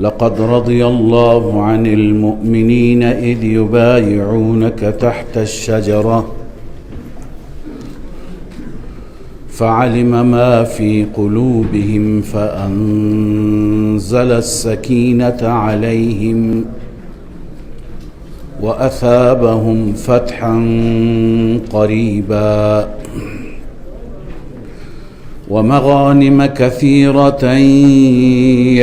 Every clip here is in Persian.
لقد رضي الله عن المؤمنين إذ يبايعونك تحت الشجرة فعلم ما في قلوبهم فأنزل السكينة عليهم وأثابهم فتحا قريبا ومغانم كثيرة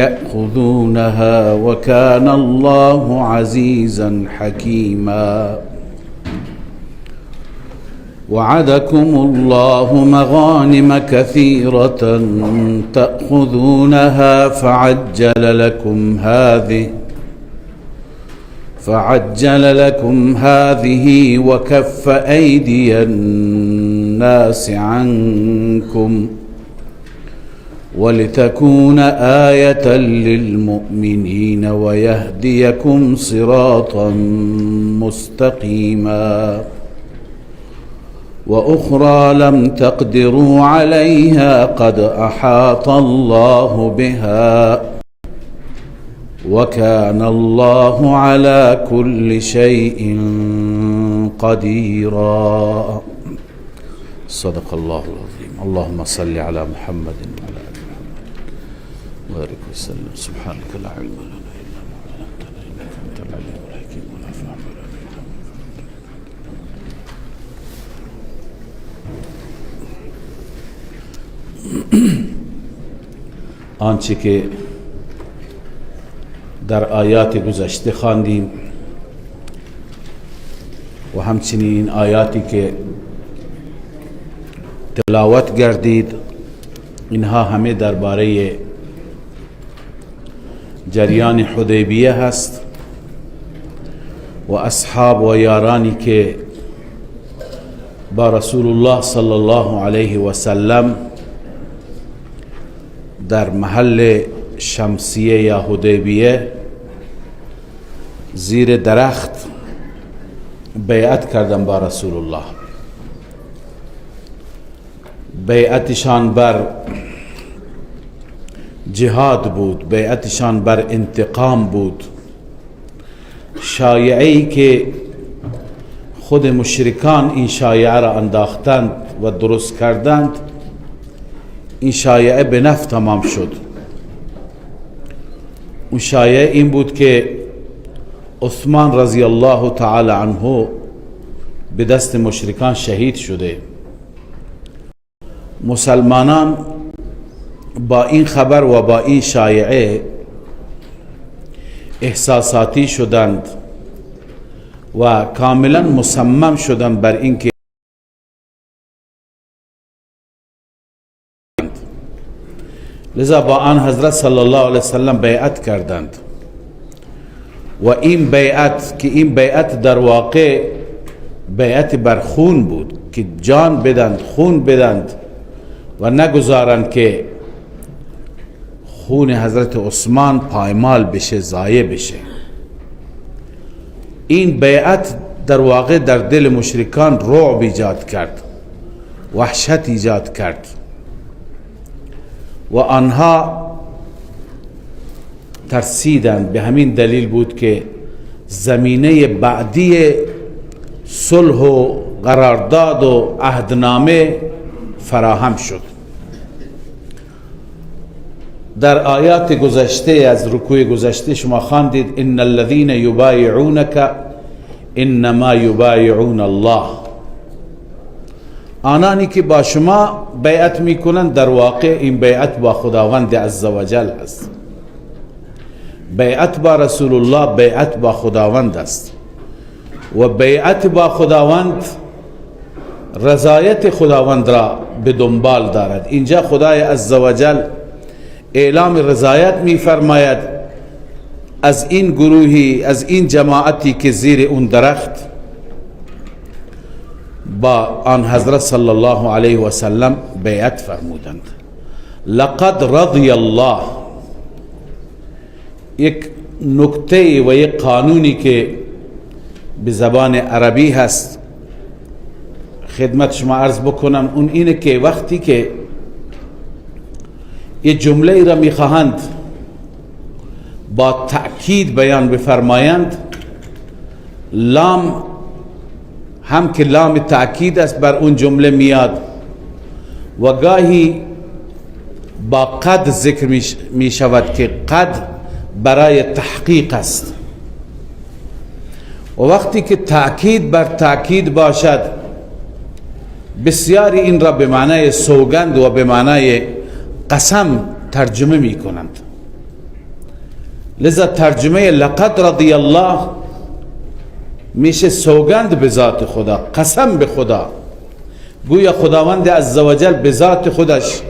يأخذونها وكان الله عزيزا حكيما. وعدكم الله مغانم كثيرة تأخذونها فعجل لكم هذه وكف أيدي الناس عنكم ولتكون آية للمؤمنين ويهديكم صراطا مستقيما. وأخرى لم تقدروا عليها قد أحاط الله بها وكان الله على كل شيء قديرا. صدق الله العظيم. اللهم صل على محمد وعلى آل محمد وبارك وسلم. سبحانك لا علم لنا إلا ما علمتنا إنك أنت العليم الحكيم. ولا فهم لنا إلا ما فهمتنا. آنچه که در آیات گذشته خواندیم و همچنین آیاتی که تلاوت گردید، اینها همه درباره جریان حدیبیه هست و اصحاب و یارانی که با رسول الله صلی الله علیه و سلم در محل شمسیه یا حدیبیه زیر درخت بیعت کردن با رسول الله. بیعتشان بر جهاد بود، بیعتشان بر انتقام بود. شایعه‌ای که خود مشرکان این شایعه را انداختند و درست کردند، این شایعه به نفع تمام شد. اون شایعه این بود که عثمان رضی الله تعالی عنه به دست مشرکان شهید شده. مسلمانان با این خبر و با این شایعه احساساتی شدند و کاملا مصمم شدند بر اینکه لذا با آن حضرت صلی الله علیه وسلم بیعت کردند و این بیعت که این بیعت در واقع بیعت بر خون بود که جان بدند، خون بدند و نگذارند که خون حضرت عثمان پایمال بشه، ضایع بشه. این بیعت در واقع در دل مشرکان رعب ایجاد کرد، وحشت ایجاد کرد و آنها ترسیدند. به همین دلیل بود که زمینه بعدی صلح و قرارداد و عهدنامه فراهم شد. در آیات گذشته از رکوع گذشته شما خواندید ان الذين يبايعونك انما يبايعون الله. آنانی که با شما بیعت میکنند در واقع این بیعت با خداوند عزوجل است. بیعت با رسول الله بیعت با خداوند است و بیعت با خداوند رضایت خداوند را به دنبال دارد. اینجا خدای عزوجل اعلام رضایت میفرماید از این گروهی، از این جماعتی که زیر اون درخت با آن حضرت صلی الله علیه و سلم بیعت فرمودند. لقد رضی الله، یک نکته و یک قانونی که به زبان عربی هست خدمت شما عرض بکنم، اون اینه که وقتی که یه جمله ای را میخواهند با تأکید بیان بفرمایند، لام هم که لام تأکید است بر اون جمله میاد و گاهی با قد ذکر می شود که قد برای تحقیق است. و وقتی که تأکید بر تأکید باشد، بسیاری این را به معنای سوگند و به معنای قسم ترجمه می کنند. لذا ترجمه لقد رضی الله میشه سوگند به ذات خدا، قسم به خدا، گویا خداوند عزوجل به ذات خودش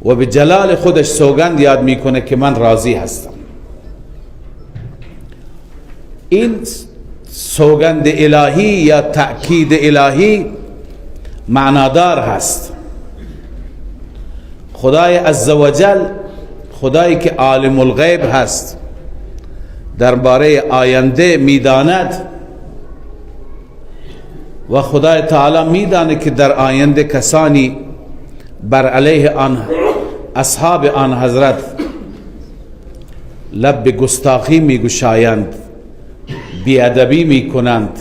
و به جلال خودش سوگند یاد میکنه که من راضی هستم. این سوگند الهی یا تأکید الهی معنادار هست. خدای عزوجل، خدایی که عالم الغیب هست، درباره آینده میداند و خدای تعالی میدانه که در آینده کسانی بر علیه آن اصحاب آن حضرت لب به گستاخی میگشایند، بیادبی میکنند.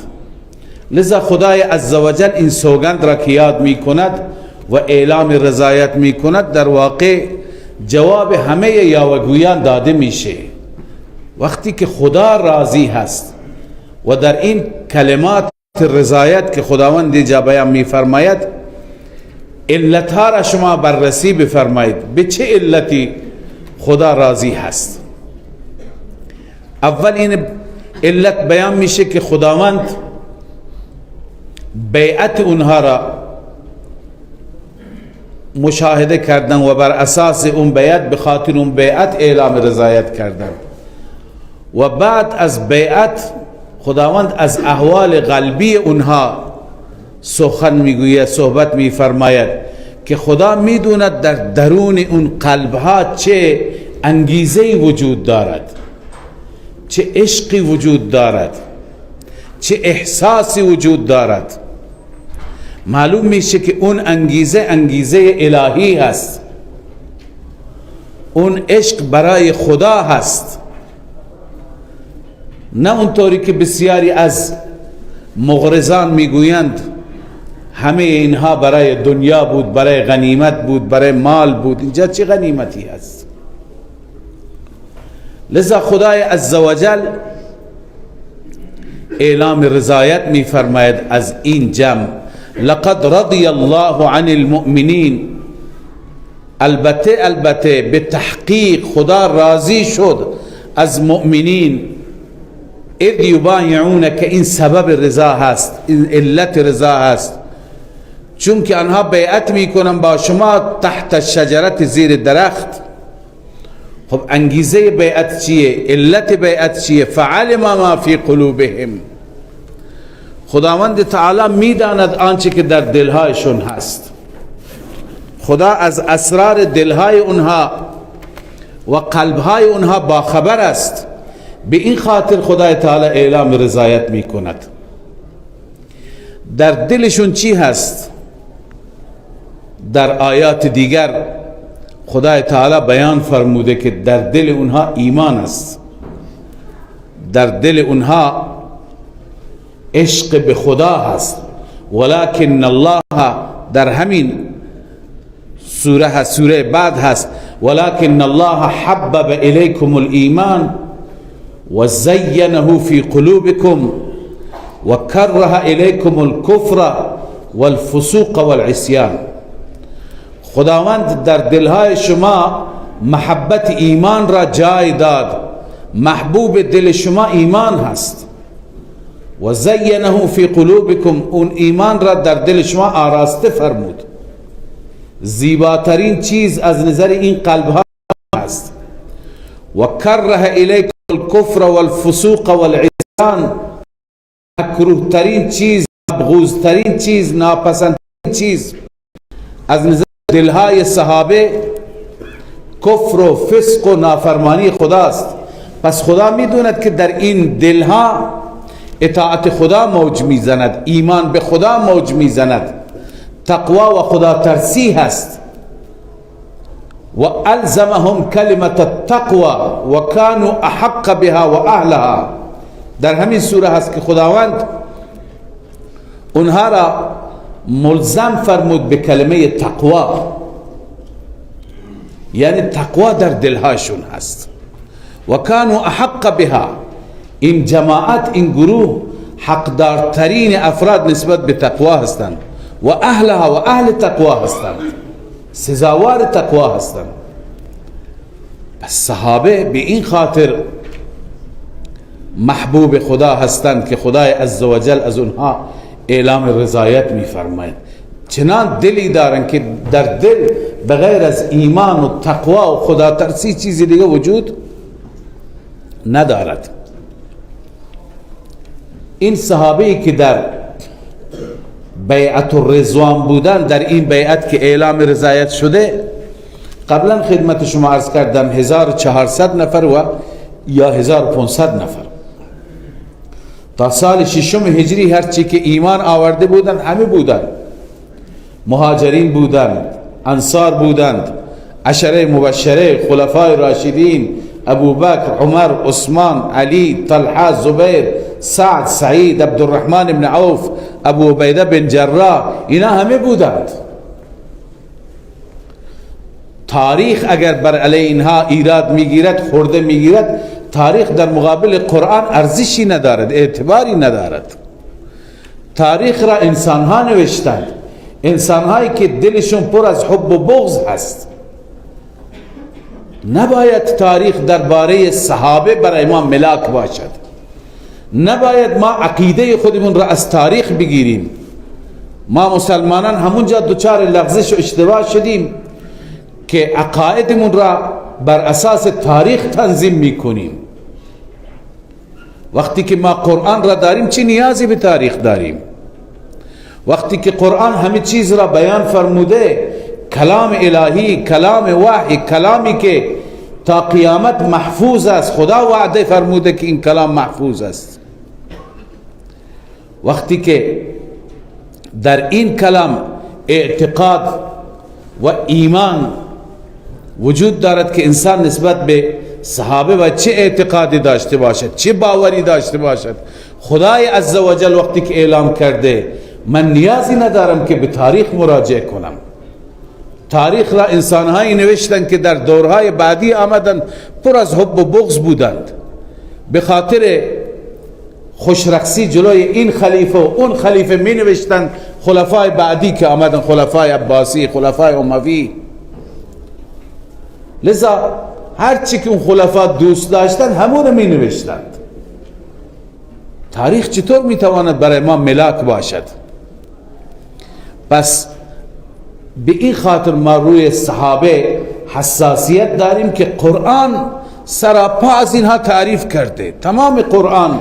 لذا خدای عزوجل این سوگند را که یاد میکند و اعلام رضایت میکند، در واقع جواب همه یاوه‌گویان داده میشه. وقتی که خدا راضی هست و در این کلمات رضایت که خداوند اینجا بیان میفرماید، علتها را شما بررسی بفرمایید، به چه علتی خدا راضی هست. اول این علت بیان میشه که خداوند بیعت اونها را مشاهده کردن و بر اساس اون بیعت، به خاطر اون بیعت اعلام رضایت کردن. و بعد از بیعت خداوند از احوال قلبی اونها سخن میگوید، صحبت میفرماید که خدا میدوند در درون اون قلبها چه انگیزه‌ای وجود دارد، چه عشقی وجود دارد، چه احساسی وجود دارد. معلوم میشه که اون انگیزه، انگیزه الهی هست، اون عشق برای خدا هست، نه اونطوری که بسیاری از مغرضان میگویند همه اینها برای دنیا بود، برای غنیمت بود، برای مال بود. اینجا چه غنیمتی هست؟ لذا خدای عزوجل اعلام رضایت میفرماید از این جمع، لقد رضی الله عن المؤمنین. البته البته به تحقیق خدا راضی شد از مؤمنین. اذ یبایعونک، که این سبب رضا هست، این علت رضا هست، چون که آنها بیعت میکنن با شما تحت الشجرت، زیر درخت. خب انگیزه بیعت چیه؟ علت بیعت چیه؟ فعلم ما فی قلوبهم. خداوند تعالی میداند آنچه که در دلهایشون هست. خدا از اسرار دلهای اونها و قلبهای اونها باخبر است. به این خاطر خدای تعالی اعلام رضایت میکند. در دلشون چی هست؟ در آیات دیگر خدای تعالی بیان فرموده که در دل اونها ایمان است، در دل اونها عشق به خدا هست. ولكن الله، در همین سوره هست، سوره بعد هست، ولكن الله حبب الیکم الایمان وزینه فی قلوبکم وکره الیکم الکفر والفسوق والعصیان. خداوند در دلهای شما محبت ایمان را جای داد، محبوب دل شما ایمان هست. و زینه فی قلوبکم، اون ایمان را در دل شما آراسته فرمود. زیباترین چیز از نظر این قلبها هست. و کره الیکم الکفر والفسوق والعصیان، مکروه ترین چیز، مبغوض ترین چیز، ناپسند چیز از نظر دلهای صحابه کفر و فسق و نافرمانی خداست. پس خدا میدوند که در این دلها اطاعت خدا موج میزند، ایمان به خدا موج میزند، تقوا و خدا ترسی هست و الزمهم کلمة التقوى و كانوا احق بها و اهلها. در همین سوره هست که خداوند اونها را ملزم فرمود به کلمه تقوا، یعنی تقوا در دلهاشون هست. و كانوا احق بها، این جماعت، این گروه حقدارترین افراد نسبت به تقوا هستند، و اهلها و اهل تقوا هستند، سزاوار تقوا هستند. پس صحابه به این خاطر محبوب خدا هستند که خدای عزوجل از اونها اعلام رضایت میفرماید. چنان دلی دارن که در دل بغیر از ایمان و تقوا و خدا ترسی چیزی دیگه وجود ندارد. این صحابه‌ای که در بیعت الرضوان بودن، در این بیعت که اعلام رضایت شده، قبلا خدمت شما عرض کردم 1400 نفر و یا 1500 نفر تا سال ششم هجری هرچی که ایمان آورده بودند همه بودند، مهاجرین بودند، انصار بودند، عشره مبشره، خلفای راشدین، ابوبکر، عمر، عثمان، علی، طلحه، زبیر، سعد، سعید، عبدالرحمن بن عوف، ابو عبیده بن جراح، اینا همه بودند. تاریخ اگر بر علیه اینها ایراد میگیرد، خورده میگیرد، تاریخ در مقابل قرآن ارزشی ندارد، اعتباری ندارد. تاریخ را انسانها نوشتند، انسانهایی که دلشون پر از حب و بغض هست. نباید تاریخ درباره صحابه برای ما ملاک باشد، نباید ما عقیده خودمون را از تاریخ بگیریم. ما مسلمانان همونجا دچار لغزش و اشتباه شدیم که عقایدمون را بر اساس تاریخ تنظیم میکنیم. وقتی که ما قرآن را داریم چه نیازی به تاریخ داریم؟ وقتی که قرآن همه چیز را بیان فرموده، کلام الهی، کلام وحی، کلامی که تا قیامت محفوظ است، خدا وعده فرموده که این کلام محفوظ است. وقتی که در این کلام اعتقاد و ایمان وجود دارد که انسان نسبت به صحابه و چه اعتقادی داشته باشد، چه باوری داشته باشد، خدای عزوجل وقتی که اعلام کرده، من نیازی ندارم که به تاریخ مراجعه کنم. تاریخ را انسانهایی نوشتند که در دورهای بعدی آمدند، پر از حب و بغض بودند، به خاطر خوشرقصی جلوی این خلیفه و اون خلیفه می نوشتند. خلفای بعدی که آمدند، خلفای عباسی، خلفای اموی، لذا هرچی که اون خلفا دوست داشتند همون می نوشتند. تاریخ چطور می تواند برای ما ملاک باشد؟ پس به این خاطر ما روی صحابه حساسیت داریم که قرآن سراپا از اینها تعریف کرده. تمام قرآن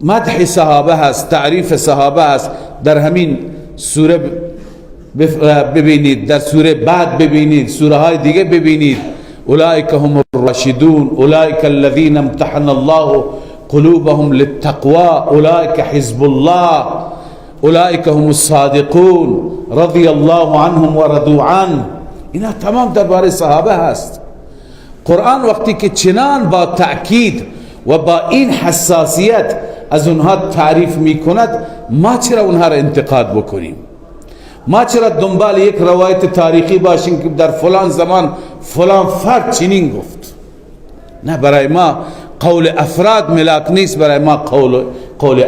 مدح صحابه هست، تعریف صحابه هست. در همین سوره ببینید، در سوره بعد ببینید، سوره های دیگه ببینید. اولئک هم الراشدون، اولئک الذین امتحن الله قلوبهم للتقوى، اولئک حزب الله، اولئک هم الصادقون، رضی الله عنهم و رضوا عنه. اینا تمام درباره صحابه هست. قرآن وقتی که چنان با تأکید و با این حساسیت از اونها تعریف میکند، ما چرا اونها را انتقاد بکنیم؟ ما چرا دنبال یک روایت تاریخی باشیم که در فلان زمان فلان فرد چنین گفت؟ نه، برای ما قول افراد ملاک نیست، برای ما قول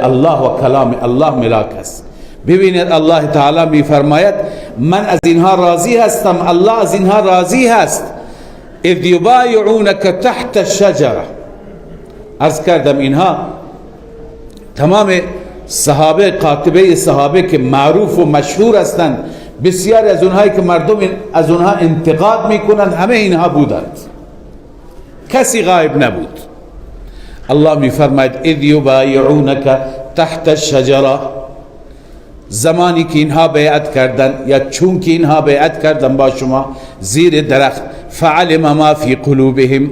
الله و کلام الله ملاک است. ببینید الله تعالی می فرماید من از اینها راضی هستم، الله از اینها راضی هست. اذ یبایعونک تحت الشجره. عرض کردم اینها تمام صحابه، قاطبه صحابه که معروف و مشهور هستند، بسیاری از اونهایی که مردم از اونها انتقاد میکنند، همه اینها بودند، کسی غایب نبود. الله میفرماید اذ یبایعونک تحت الشجره، زمانی که اینها بیعت کردند یا چون که اینها بیعت کردند با شما زیر درخت، فعلم ما فی قلوبهم،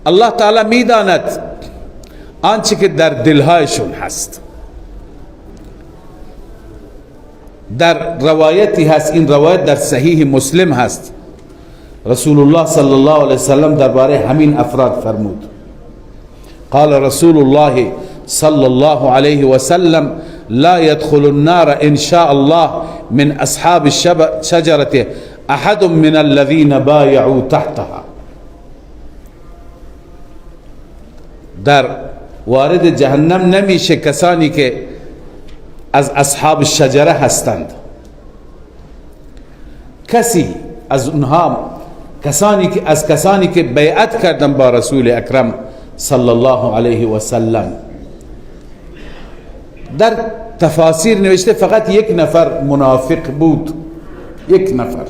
الله تعالی میداند آنچه که در دلهایشون هست. در روایتی هست، این روایت در صحیح مسلم هست، رسول الله صلی الله علیه وسلم درباره همین افراد فرمود: قال رسول الله صلی الله علیه وسلم لا يدخل النار ان شاء الله من اصحاب الشجرة احد من الذين بايعوا تحتها. در وارد جهنم نمیشه کسانی که از اصحاب الشجره هستند. کسی از اونها، کسانی که از کسانی که بیعت کردن با رسول اکرم صلی الله علیه و سلم، در تفاسیر نوشته فقط یک نفر منافق بود، یک نفر.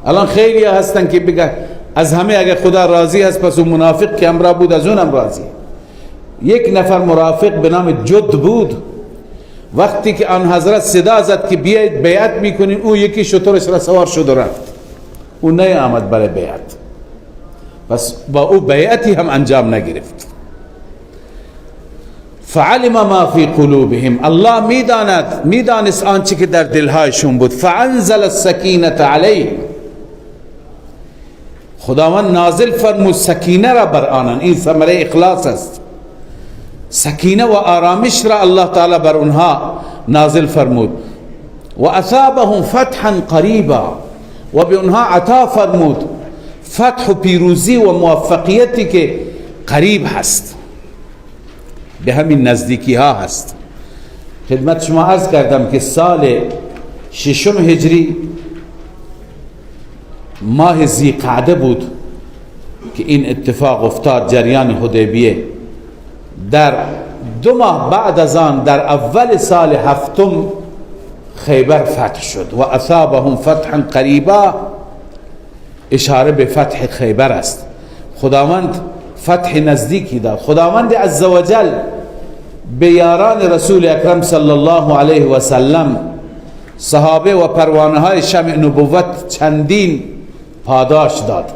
الان خیلی هستن که بگه از همه اگر خدا راضی هست پس اون منافق که همراه بود از اونم راضی. یک نفر مرافق به نام جد بود. وقتی که آن حضرت صدا زد که بیاید بیعت میکنیم، او یکی شترش را سوار شد و رفت، او نیامد برای بیعت، پس با او بیعتی هم انجام نگرفت. فعلم ما فی قلوبهم، الله میداند، میدانست آنچه که در دلهایشون بود. فانزل السکینة علیهم، خداوند نازل فرمود سکینه را بر آنان. این ثمره اخلاص است. سکینه و آرامش را الله تعالی بر اونها نازل فرمود. و اثابهم فتحا قریبا، و به اونها عطا فرمود فتح و پیروزی و موفقیتی که قریب هست، به همین نزدیکی ها هست. خدمت شما عرض کردم که سال ششم هجری ماه ذیقعده بود که این اتفاق افتاد، جریان حدیبیه. در 2 ماه بعد از آن، در اول سال هفتم، خیبر فتح شد. و اثابهم فتحا قریبا اشاره به فتح خیبر است. خداوند فتح نزدیکی داد. خداوند عزوجل به یاران رسول اکرم صلی الله علیه و سلم، صحابه و پروانه های شمع نبوت، چندین پاداش داد.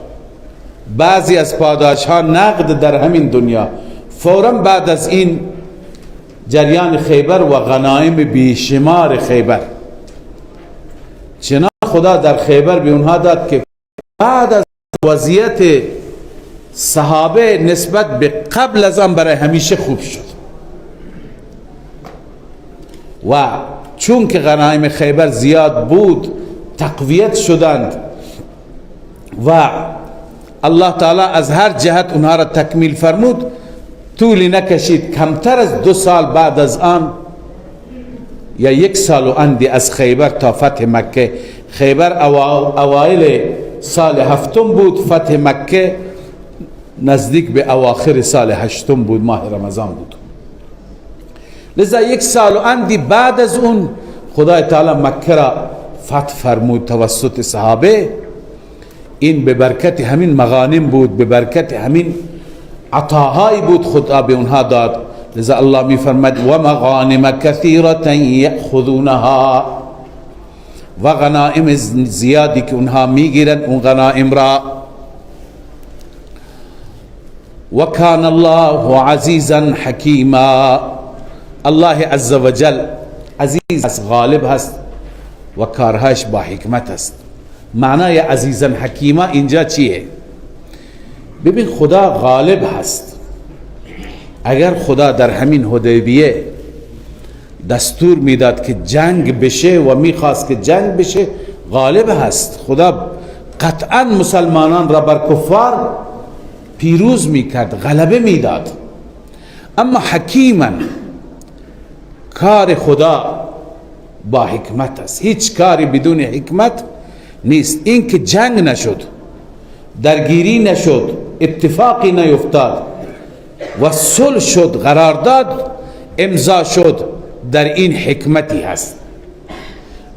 بعضی از پاداش ها نقد در همین دنیا، فوراً بعد از این جریان خیبر و غنایم بیشمار خیبر، چنان خدا در خیبر به اونها داد که بعد از وضعیت صحابه نسبت به قبل از آن برای همیشه خوب شد. و چون که غنایم خیبر زیاد بود، تقویت شدند و الله تعالی از هر جهت اونها را تکمیل فرمود. طولی نکشید، کمتر از 2 سال بعد از آن یا 1 سال و اندی از خیبر تا فتح مکه. خیبر اوایل سال هفتم بود، فتح مکه نزدیک به اواخر سال هشتم بود، ماه رمضان بود. لذا 1 سال و اندی بعد از اون خدای تعالی مکه را فتح فرمود توسط صحابه. این به برکت همین مغانم بود، به برکت همین عطاهایی بود خدا به اونها داد. لذا الله می فرمد و مغانم کثیرة یأخذونها، و غنائم زیادی که اونها میگیرن اون غنائم را. و کان الله عزیزا حکیما، الله عز وجل عزیز است، غالب هست و کارهاش با حکمت است. معنای عزیزا حکیما اینجا چیه؟ ببین، خدا غالب هست. اگر خدا در همین حدیبیه دستور میداد که جنگ بشه و میخواست که جنگ بشه، غالب هست. خدا قطعا مسلمانان را بر کفار پیروز میکرد، غلبه میداد. اما حکیما، کار خدا با حکمت است، هیچ کاری بدون حکمت نیست. این که جنگ نشد، درگیری نشد، اتفاقی نیفتاد و صلح شد، قرارداد امضا شد، در این حکمتی هست.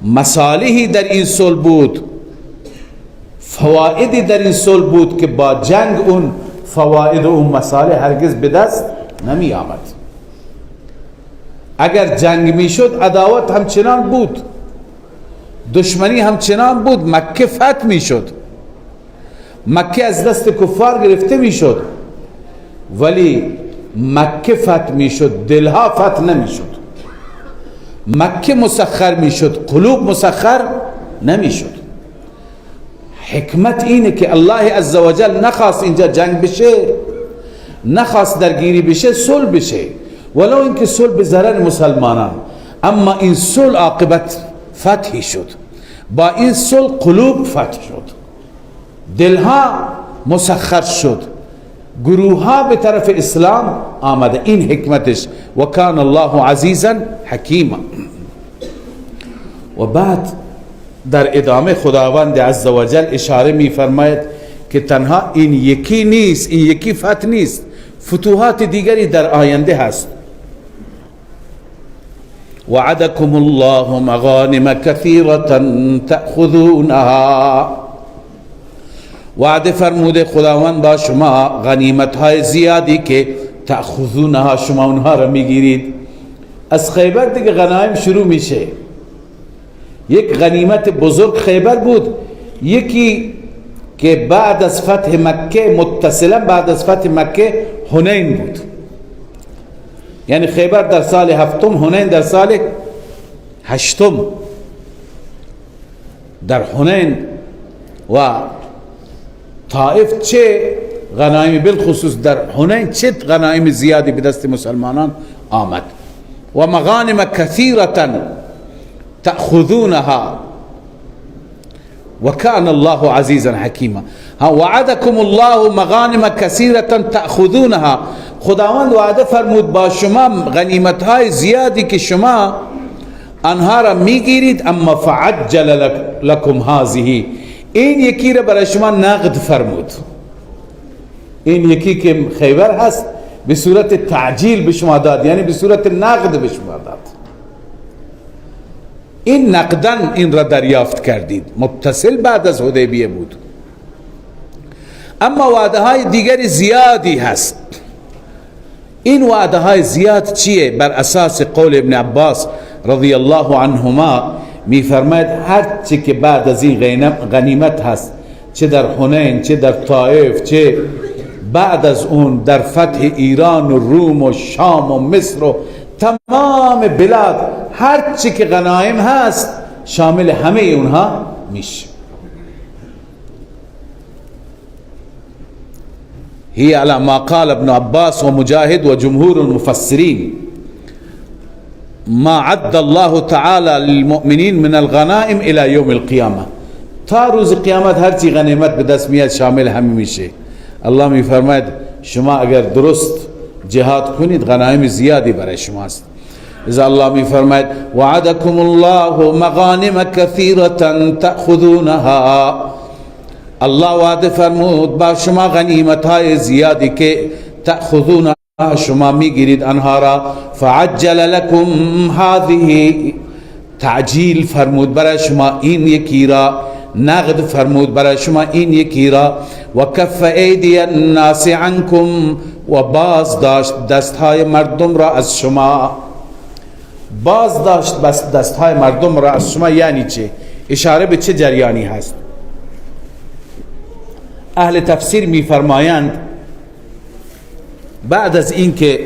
مصالحی در این صلح بود، فوائدی در این صلح بود که با جنگ اون فواید و اون مصالح هرگز به دست نمی آمد. اگر جنگ می شد، عداوت همچنان بود، دشمنی همچنان بود، مکه فتح می شد، مکه از دست کفار گرفته می شد، ولی مکه فتح می شد، دلها فتح نمی شد. مکه مسخر می شد، قلوب مسخر نمی شد. حکمت اینه که الله عزوجل نخواست اینجا جنگ بشه، نخواست درگیری بشه، صلح بشه، ولو اینکه صلح به ضرر مسلمانان، اما این صلح عاقبت فتحی شد. با این صلح قلوب فتح شد، دلها مسخر شد، گروه ها به طرف اسلام آمده. این حکمتش. و کان الله عزیزا حکیما. و بعد در ادامه خداوند عزوجل اشاره می فرماید که تنها این یکی نیست، این یکی فتح نیست، فتوحات دیگری در آینده هست. وعدكم الله مغانم كثيرة تأخذونها. وعده فرموده خداوند با شما غنیمت های زیادی که تأخذونها، شما اونها را میگیرید. از خیبر دیگه غنایم شروع میشه. یک غنیمت بزرگ خیبر بود، یکی که بعد از فتح مکه، متصلا بعد از فتح مکه حنین بود. یعنی خیبر در سال هفتم، حنین در سال هشتم. در حنین و طائف چه غنایم، بالخصوص در حنین چه غنایم زیادی به دست مسلمانان آمد. و مغانم کثیرة تأخذونها وكان الله عزیزا حکیما. وعدكم الله مغانم کثیرة تأخذونها. خداوند وعده فرمود با شما غنیمت های زیادی که شما آنها را میگیرید، اما فعجل لكم هذه، این یکی را برای شما نقد فرمود. این یکی که خیبر هست به صورت تعجیل به شما داد، یعنی به صورت نقد به شما داد. این نقدن این را دریافت کردید، متصل بعد از حدیبیه بود. اما وعده های دیگر زیادی هست. این وعده های زیاد چیه؟ بر اساس قول ابن عباس رضی الله عنهما می فرماید هر چی که بعد از این غنیمت هست، چه در حنین، چه در طائف، چه بعد از اون در فتح ایران و روم و شام و مصر و تمام بلاد، هر چی که غنایم هست شامل همه اونها میشه. هي على ما قال ابن عباس ومجاهد وجمهور المفسرين ما عد الله تعالى للمؤمنين من الغنائم الى يوم القيامة. تا روز قیامت هر چی غنیمت به دست میاد شامل همه میشه. الله میفرماید شما اگر درست جهاد کنید غنایم زیادی برای شماست. اذا الله میفرماید وعدكم الله مغانم كثيرة تأخذونها. الله وعده فرمود با شما غنیمت های زیادی که تأخذونها، شما میگیرید آنها را. فعجل لكم هذه، تعجیل فرمود برای شما این یکی را، نقد فرمود برای شما این یکی را. و کف ایدی الناس عنکم، و باز داشت دستهای مردم را از شما. باز داشت بس دستهای مردم را از شما یعنی چه؟ اشاره به چه جریانی هست؟ اهل تفسیر میفرمایند بعد از اینکه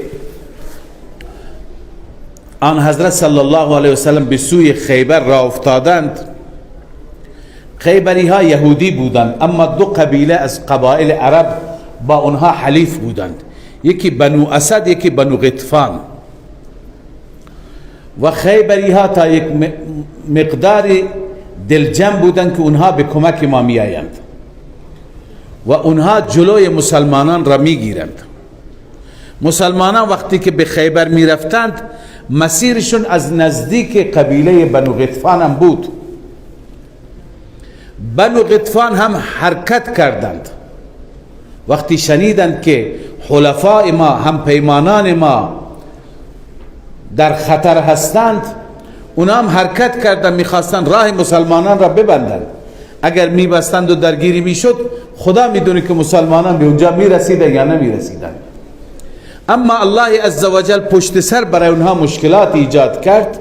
آن حضرت صلی الله علیه وسلم به سوی خیبر را افتادند، خیبری ها یهودی بودند، اما دو قبیله از قبایل عرب با اونها حلیف بودند، یکی بنو اسد، یکی بنو غطفان. و خیبری ها تا یک مقدار دلجم بودند که اونها به کمک ما می آیند و اونها جلوی مسلمانان را می گیرند. مسلمانان وقتی که به خیبر می رفتند مسیرشون از نزدیک قبیله بنو غطفان هم بود. بنو غطفان هم حرکت کردند. وقتی شنیدند که حلفاء ما، هم پیمانان ما در خطر هستند، اونا هم حرکت کردند، میخواستند راه مسلمانان را ببندند. اگر میبستند و درگیری میشد، خدا میدونه که مسلمانان به اونجا میرسیدن یا نمیرسیدن. اما الله عزوجل پشت سر برای اونها مشکلات ایجاد کرد.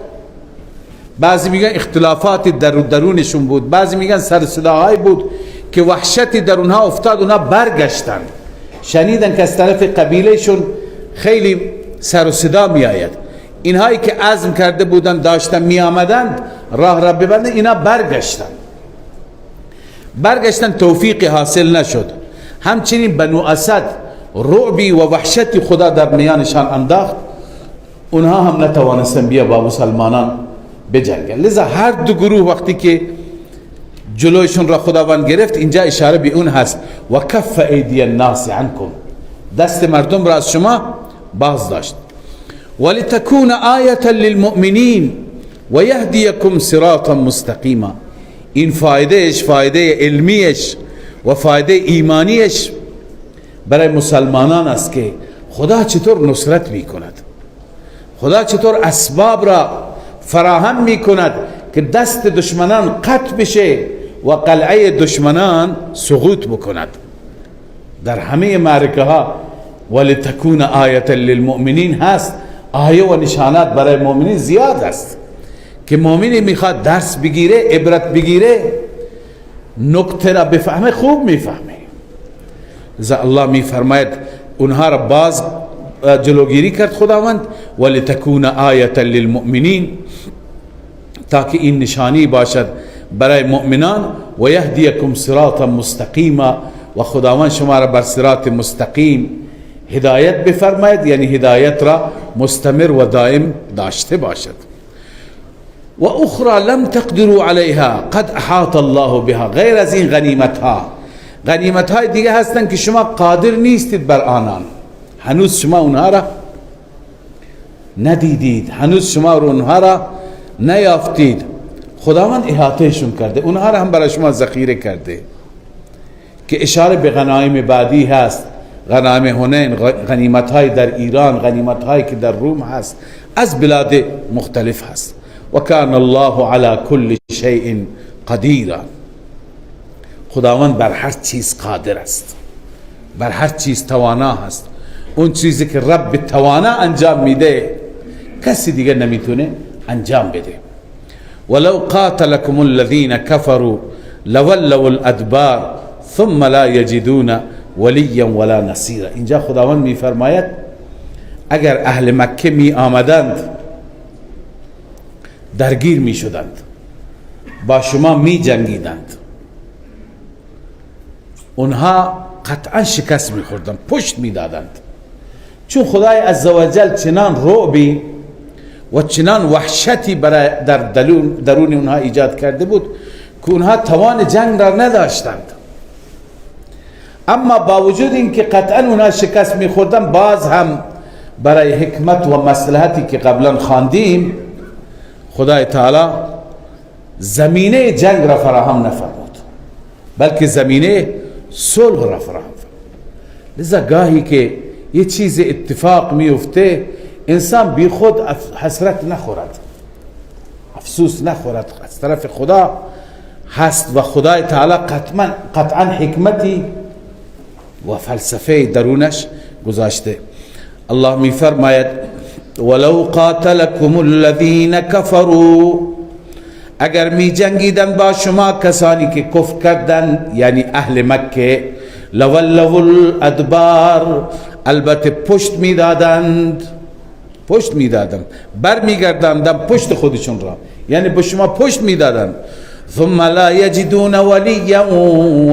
بعضی میگن اختلافات در درونشون بود، بعضی میگن سر صداهایی بود که وحشتی در اونها افتاد، اونها برگشتند. شنیدن که از طرف قبیلهشون خیلی سر و صدا میآید، اینهایی که عزم کرده بودن داشتن می آمدند راه را ببندن، اینا برگشتند. برگشتن، توفیق حاصل نشد. همچنین بنو اسد رعبی و وحشتی خدا در میانشان انداخت، اونها هم نتوانستن بیا با مسلمانان بجنگن. لذا هر دو گروه وقتی که جلویشون را خداوند گرفت، اینجا اشاره به اون هست و کف ایدی الناس عنکم، دست مردم را از شما باز داشت. ولتكون آیة للمؤمنین و یهدیکم صراطا مستقیما. این فایدهش، فایده علمیش و فایده ایمانیش برای مسلمانان است که خدا چطور نصرت میکند، خدا چطور اسباب را فراهم میکند که دست دشمنان قطع بشه و قلعه دشمنان سقوط بکند. در همه معرکه ها ولتکون آیة للمؤمنین هست، آیه و نشانات برای مؤمنین زیاد است که مؤمنی میخواد درس بگیره، عبرت بگیره، نکته را بفهمه، خوب میفهمه. لذا الله میفرماید اونها را باز جلوگیری کرد خداوند، ولتکون آیة للمؤمنین، تاکه این نشانی باشد برای مؤمنان، و یهدیکم صراطا مستقیما، و خداوند شما را بر صراط مستقیم هدایت بفرماید، یعنی هدایت را مستمر و دائم داشته باشد. و اخرى لم تقدروا علیها قد احاط الله بها، غیر از این غنیمت ها، غنیمت های دیگه هستن که شما قادر نیستید بر آنان، هنوز شما اونها را ندیدید، هنوز شما اونها را نیافتید، خداوند احاطهشون کرده، اونها را هم برای شما ذخیره کرده، که اشاره به غنایم بعدی هست، غنایم حنین، غنیمت های در ایران، غنیمت هایی که در روم هست، از بلاد مختلف هست. و کان الله علی کل شیء قدیرا، خداوند بر هر چیز قادر است، بر هر چیز توانا هست. اون چیزی که رب توانا انجام میده کسی دیگه نمیتونه انجام بده. ولو قاتلكم الذين كفروا لولوا الادبار ثم لا يجدون ولیا ولا نصیرا. اینجا خداوند میفرماید اگر اهل مکه می آمدند درگیر می شدند، با شما می جنگیدند، اونها قطعا شکست می خوردند، پشت می دادند، چون خدای عزوجل چنان رعبی و چنان وحشتی برای در درون اونها ایجاد کرده بود که اونها توان جنگ را نداشتند. اما با وجود اینکه قطعا اونها شکست میخوردن، باز هم برای حکمت و مصلحتی که قبلا خواندیم خدای تعالی زمینه جنگ را فراهم نفرمود، بلکه زمینه صلح را فراهم فرمود. لذا گاهی که یه چیز اتفاق میفته انسان بی خود حسرت نخورد، افسوس نخورد، از طرف خدا هست و خدای تعالی قطعا حکمتی و فلسفه درونش گذاشته. الله می فرماید ولو قاتلکم الذین کفروا، اگر می جنگیدن با شما کسانی که کفر کردند، یعنی اهل مکه، لولوا الادبار، البته پشت میدادند، پشت میدادند، بر میگرداندند پشت خودشون را، یعنی به شما پشت میدادند. ثم لا یجدون ولیا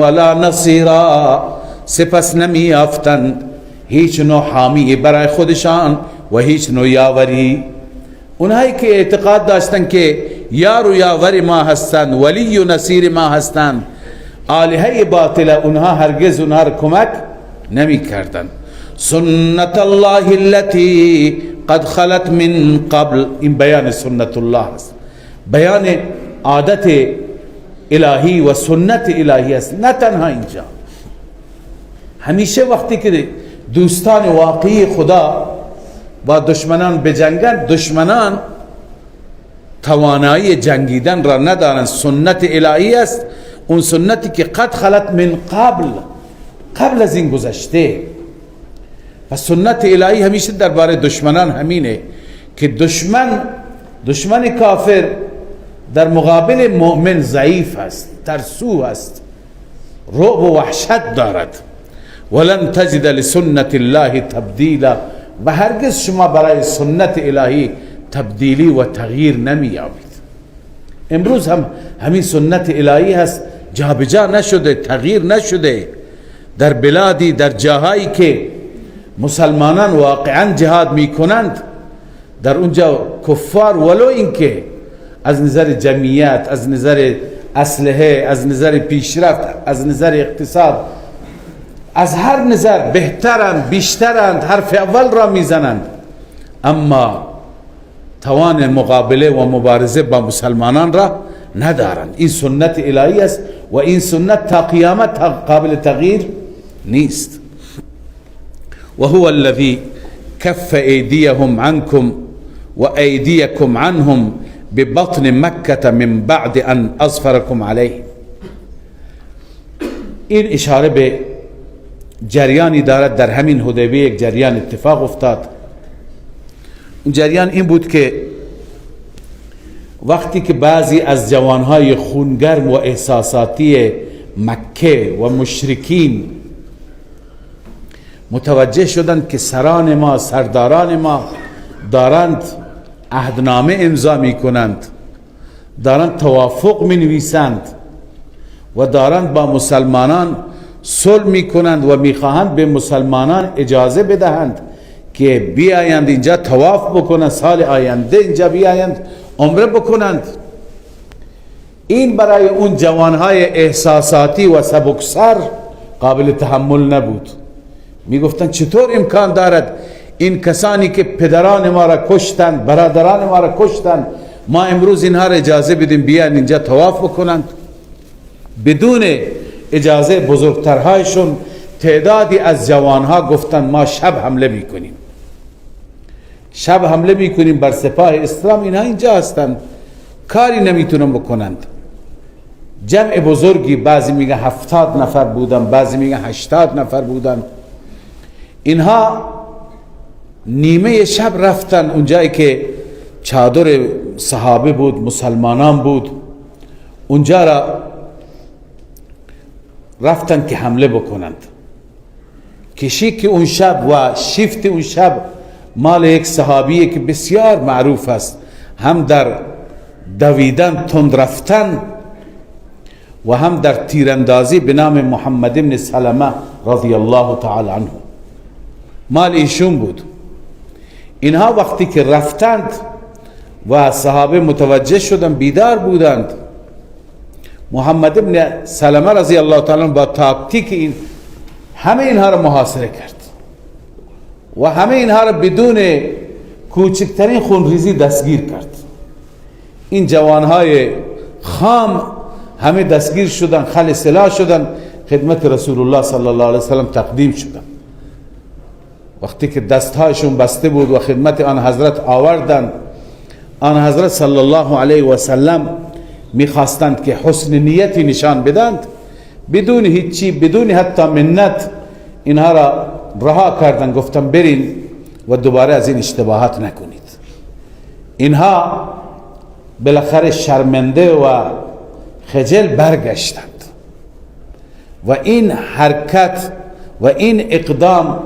ولا نصیرا، سپس نمیافتند هیچ نوع حامی برای خودشان و هیچ نوع یاوری. اونهایی که اعتقاد داشتن که یار و یاور ما هستند، ولی و نصیر ما هستند، آلهه باطله، اونها هرگز اونها را کمک نمی کردند. سنت الله التي قد خلت من قبل، این بیان سنت الله است، بیان عادت الهی و سنت الهی است. نه تنها اینجا، همیشه وقتی که دوستان واقعی خدا با دشمنان بجنگند، دشمنان توانایی جنگیدن را ندارند. سنت الهی است، اون سنتی که قد خلت من قبل، قبل از این گذشته. و سنت الهی همیشه درباره دشمنان همینه که دشمن کافر در مقابل مؤمن ضعیف است، ترسو است، رعب و وحشت دارد. ولن تجد لسنت الله تبدیلا، و هرگز شما برای سنت الهی تبدیلی و تغییر نمیابید. امروز هم همین سنت الهی هست، جابجا نشده، تغییر نشده. در بلادی، در جاهایی که مسلمانان واقعا جهاد میکنند، در اونجا کفار ولو اینکه از نظر جمعیت، از نظر اسلحه، از نظر پیشرفت، از نظر اقتصاد، از هر نظر بهترند، بیشترند، حرف اول را میزنند، اما توان مقابله و مبارزه با مسلمانان را ندارند. این سنت الهی است و این سنت تا قیامت قابل تغییر نیست. و هو الذی کف ایدیهم عنکم و ایدیکم عنهم ببطن مکه من بعد ان اظفرکم علیه. این اشاره به جریانی دارد. در همین حدیبیه یک جریان اتفاق افتاد. اون جریان این بود که وقتی که بعضی از جوانهای خونگرم و احساساتی مکه و مشرکین متوجه شدند که سران ما، سرداران ما دارند عهدنامه امضا می کنند، دارند توافق می نویسند و دارند با مسلمانان صلح می کنند و می خواهند به مسلمانان اجازه بدهند که بیایند اینجا طواف بکنند، سال آینده اینجا بیایند عمره بکنند. این برای اون جوانهای احساساتی و سبکسر قابل تحمل نبود. میگفتند چطور امکان دارد این کسانی که پدران ما را کشتند، برادران ما را کشتند، ما امروز اینها را اجازه بدیم بیان اینجا طواف بکنند؟ بدون اجازه بزرگترهایشون تعدادی از جوانها گفتند ما شب حمله میکنیم، شب حمله میکنیم بر سپاه اسلام، اینها اینجا هستند، کاری نمیتونن بکنند. جمع بزرگی، بعضی میگن 70 نفر بودن، بعضی میگن 80 نفر بودن. اینها نیمه شب رفتن اونجایی که چادر صحابه بود، مسلمانان بود، اونجا را رفتن که حمله بکنند. کشی که اون شب و شیفت اون شب مال یک صحابیه که بسیار معروف است، هم در دویدن تند رفتن و هم در تیراندازی، به نام محمد بن سلمه رضی الله تعالی عنه، مال ایشون بود. اینها وقتی که رفتند و صحابه متوجه شدند، بیدار بودند، محمد بن سلمه رضی الله تعالی عنه با تاکتیک این همه اینها را محاصره کرد و همه اینها را بدون کوچکترین خونریزی دستگیر کرد. این جوانهای خام همه دستگیر شدن، خل سلاح شدن، خدمت رسول الله صلی الله علیه وسلم تقدیم شدن. وقتی که دستهایشون بسته بود و خدمت آن حضرت آوردند، آن حضرت صلی الله علیه و سلم میخواستند که حسن نیتی نشان بدند، بدون هیچی، بدون حتی منت اینها را رها کردن، گفتن برین و دوباره از این اشتباهات نکنید. اینها بالاخره شرمنده و خجل برگشتند و این حرکت و این اقدام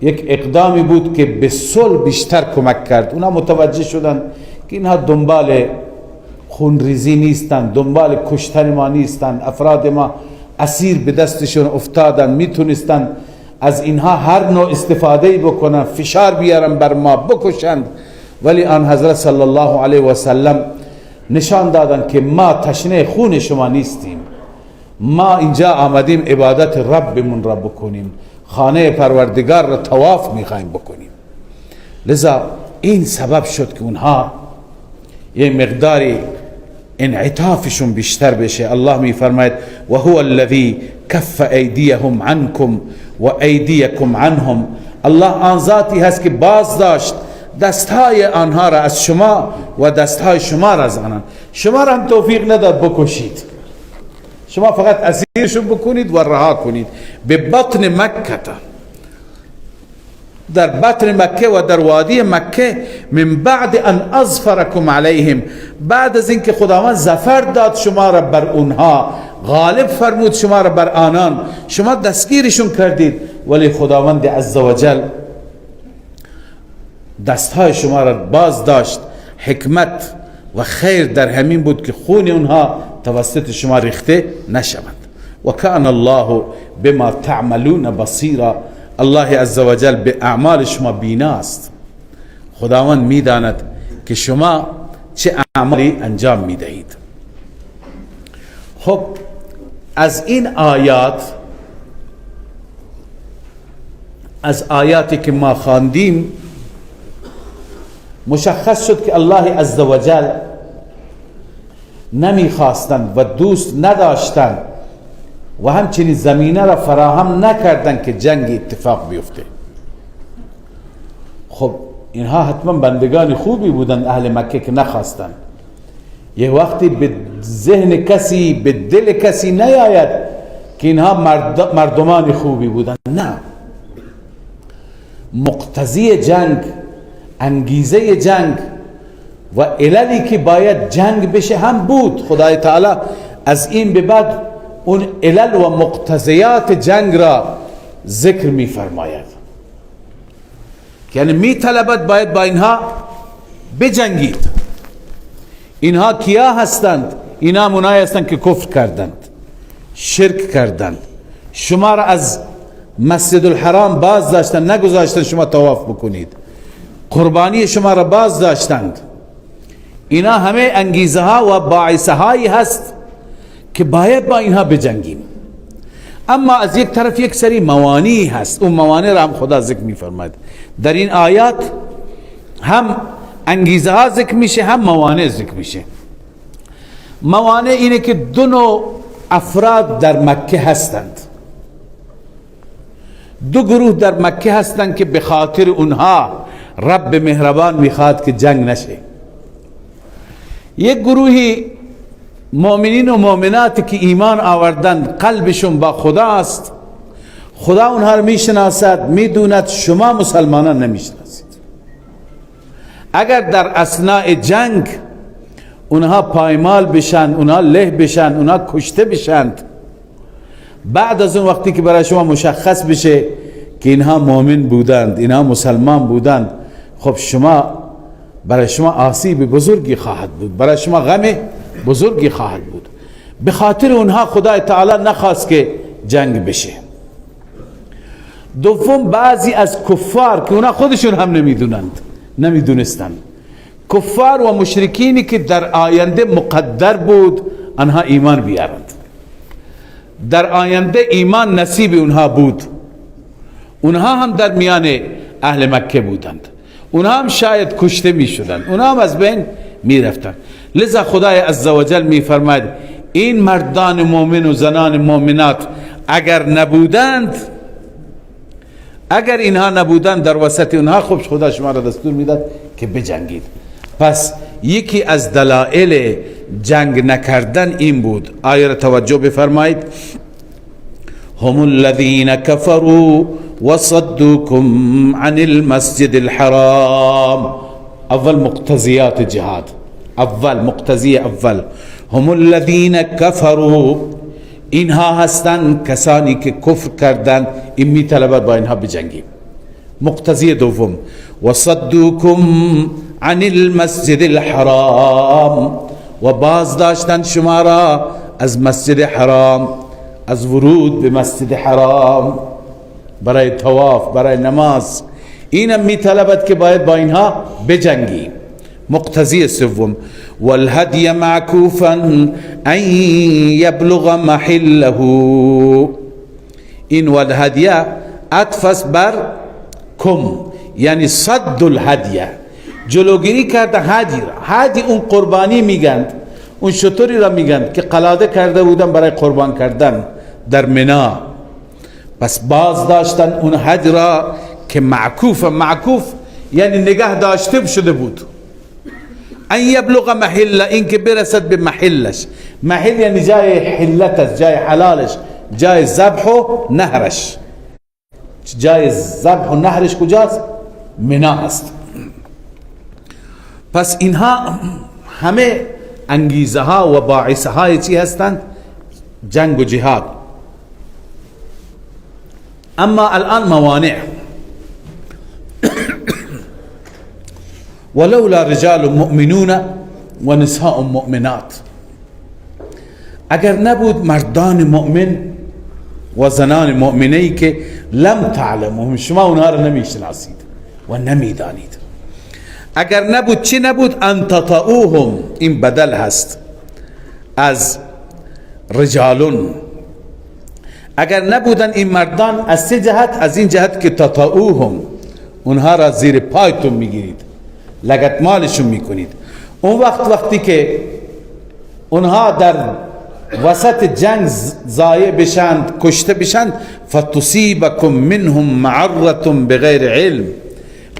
یک اقدامی بود که به صلح بیشتر کمک کرد. اونا متوجه شدند که اینها دنبال خونریزی نیستند، دنبال کشتن ما نیستند، افراد ما اسیر به دستشون افتادن، میتونستند از اینها هر نوع استفاده بکنن، فشار بیارن بر ما، بکشند. ولی آن حضرت صلی الله علیه و سلم نشان دادن که ما تشنه خون شما نیستیم، ما اینجا آمدیم عبادت ربمون را بکنیم، خانه پروردگار را طواف میخوایم بکنیم. لذا این سبب شد که اونها یه مقداری انعطافشون بیشتر بشه. الله میفرماید و هو الذی کف ایدیهم عنکم و ایدیکم عنهم. الله آن ذاتی هست که باز داشت دستهای آنها را از شما و دستهای شما را از آنان. شما را هم توفیق نداد بکشید، شما فقط اسیرشون بکنید و رها کنید. به بطن مکه، در بطن مکه و در وادی مکه، من بعد ان اظفرکم علیهم، بعد از اینکه خداوند ظفر داد شما را بر اونها، غالب فرمود شما را بر آنان، شما دستگیرشون کردید، ولی خداوند عزوجل دستهای شما را باز داشت. حکمت و خیر در همین بود که خون اونها توسط شما ریخته نشوند. و کان الله بما تعملون بصیرا، الله عزوجل به اعمال شما بیناست. خداوند میداند که شما چه اعمالی انجام میدهید. خب از این آیات، از آیاتی که ما خواندیم، مشخص شد که الله عزوجل نمیخواستند و دوست نداشتند و همچنین زمینه را فراهم نکردند که جنگ اتفاق بیفته. خب اینها حتما بندگان خوبی بودند اهل مکه که نخواستند. یه وقتی به ذهن کسی، به دل کسی نیاید که اینها مردمان خوبی بودند. نه، مقتضی جنگ، انگیزه جنگ و عللی که باید جنگ بشه هم بود. خدای تعالی از این به بعد اون علل و مقتضیات جنگ را ذکر می فرماید. یعنی می طلبد باید با اینها بجنگید. اینها کیا هستند؟ اینها منایی هستند که کفر کردند، شرک کردند، شما را از مسجد الحرام باز داشتند، نگذاشتند شما طواف بکنید، قربانی شما را باز داشتند. اینا همه انگیزه ها و باعثه هایی هست که باید با اینها بجنگیم. اما از یک طرف یک سری موانعی هست، اون موانع را هم خدا ذکر می‌فرماید. در این آیات هم انگیزه ها ذکر میشه، هم موانع ذکر میشه. موانع اینه که دو نوع افراد در مکه هستند، دو گروه در مکه هستند که به خاطر اونها رب مهربان میخواد که جنگ نشه. یک گروهی مؤمنین و مؤمنات که ایمان آوردند، قلبشون با خداست، خدا اونها رو میشناسد، میدوند، شما مسلمانان نمیشناسید. اگر در اثناء جنگ اونها پایمال بشن، اونها له بشن، اونها کشته بشند، بعد از اون وقتی که برای شما مشخص بشه که اینها مؤمن بودند، اینها مسلمان بودند، خب شما، برای شما آسیب بزرگی خواهد بود، برای شما غم بزرگی خواهد بود. به خاطر اونها خدای تعالی نخواست که جنگ بشه. دوم، بعضی از کفار که اونها خودشون هم نمیدونند، نمیدونستند، کفار و مشرکینی که در آینده مقدر بود آنها ایمان بیارند، در آینده ایمان نصیب اونها بود، اونها هم در میان اهل مکه بودند، اونها هم شاید کشته می شدند، اونها هم از بین می رفتند. لذا خدای عزوجل می فرماید این مردان مؤمن و زنان مؤمنات اگر نبودند، اگر اینها نبودند در وسط اونها، خب خدا شما را دستور میداد که بجنگید. پس یکی از دلایل جنگ نکردن این بود. آیه را توجه بفرمایید: هم الذین كفروا وصدوكم عن المسجد الحرام. اول مقتضیات جهاد، اول مقتضی اول، هم الذین كفروا، اینها هستند کسانی که کفر کردند، این میطلبد با اینها بجنگیم. مقتضی دوم، وصدوكم عن المسجد الحرام، و باز داشتن شما را از مسجد حرام، از ورود به مسجد حرام برای طواف، برای نماز. اینم میطلبد که باید با اینها بجنگیم. مقتضی سوم، والهدی معکوفا ان یبلغ محله. این والهدیه عطف بر کم، یعنی صد الهدیه، جلوگیری کرده هدی را. هدی اون قربانی میگند، اون شتری را میگند که قلاده کرده بودن برای قربان کردن در منا. پس باز داشتن اون هدی را که معکوف، معکوف یعنی نگه داشته شده بود، ان یبلغ محل، این که برسد به محلش. محل یعنی جای حلتش، جای حلالش، جای ذبح و نهرش. جای ذبح و نهرش کجاست؟ منا است. پس اینها همه انگیزه ها و باعث های چی هستند؟ جنگ و جهاد. اما الان موانع. ولولا رجال مؤمنون و نساء مؤمنات. اگر نبود مردان مؤمن و زنان مؤمنه که لم تعلموهم، شما اونها را نمیشناسید و نمیدانید. اگر نبود چی نبود؟ ان تطئوهم، این بدل هست از رجالون. اگر نبودن این مردان از سه جهت، از این جهت که تطئوهم، اونها را زیر پایتون میگیرید، لگدمالشون میکنید. اون وقت وقتی که اونها در وسط جنگ ضایع بشند، کشته بشند، فتصیبکم منهم معره بغیر علم،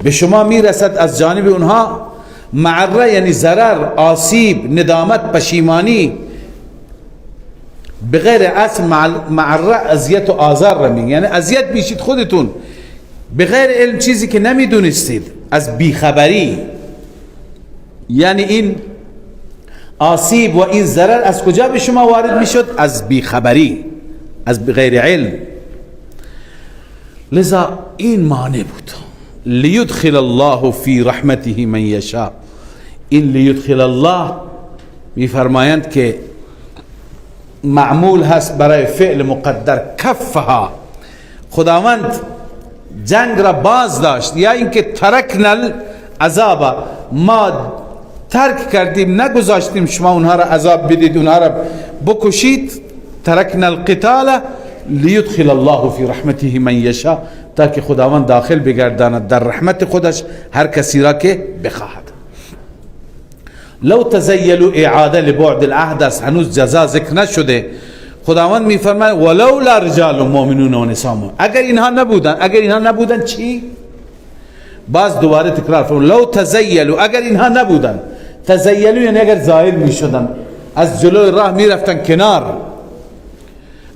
به شما میرسد از جانب اونها معره یعنی ضرر، آسیب، ندامت، پشیمانی، بغیر اصل معره اذیت و آزار را میگن، یعنی اذیت میشید خودتون بغیر علم، چیزی که نمیدونستید، از بیخبری. یعنی این آسیب و این ضرر از کجا به شما وارد میشد؟ از بیخبری، از بغیر علم. لذا این مانع بود. لیدخل الله فی رحمته من یشاء، این لیدخل الله میفرمایند که معمول هست برای فعل مقدر کفها، خداوند جنگ را باز داشت، یا اینکه ترکنا العذاب، ما ترک کردیم، نگذاشتیم شما اونها را عذاب بدید، اونها را بکشید. ترکنا القتال لیدخل الله فی رحمته من یشاء، تا که خداوند داخل بگرداند در رحمت خودش هر کسی را که بخواهد. لو تزیلوا اعاده لبعد العهد است، هنوز جزا ذکر نشده. خداوند میفرماید ولولا رجال مؤمنون و نساء، اگر اینها نبودن، اگر اینها نبودن چی؟ باز دوباره تکرار فرمود لو تزیلوا، اگر اینها نبودن. تزیلوا یعنی اگر ظاهر میشدن، از جلوی راه میرفتن کنار.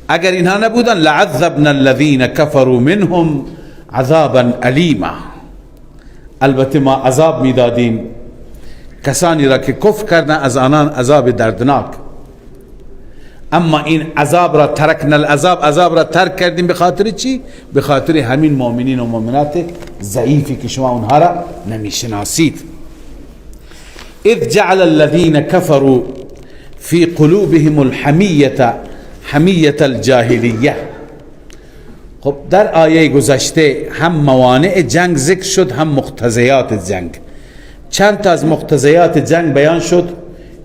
اگر اینها نبودن لعذبنا الذین كفروا منهم عذابا الیما، البته ما عذاب میدادیم کسانی را که کفر کردن، از آنان عذاب دردناک. اما این عذاب را ترکنا العذاب، عذاب را ترک کردیم به خاطر چی؟ به خاطر همین مؤمنین و مؤمنات ضعیفی که شما اونها را نمیشناسید. اذ جعل الذین كفروا فی قلوبهم الحمیة حمیة الجاهلیه. خب در آیه گذشته هم موانع جنگ ذکر شد، هم مقتضیات جنگ. چند تا از مقتضیات جنگ بیان شد.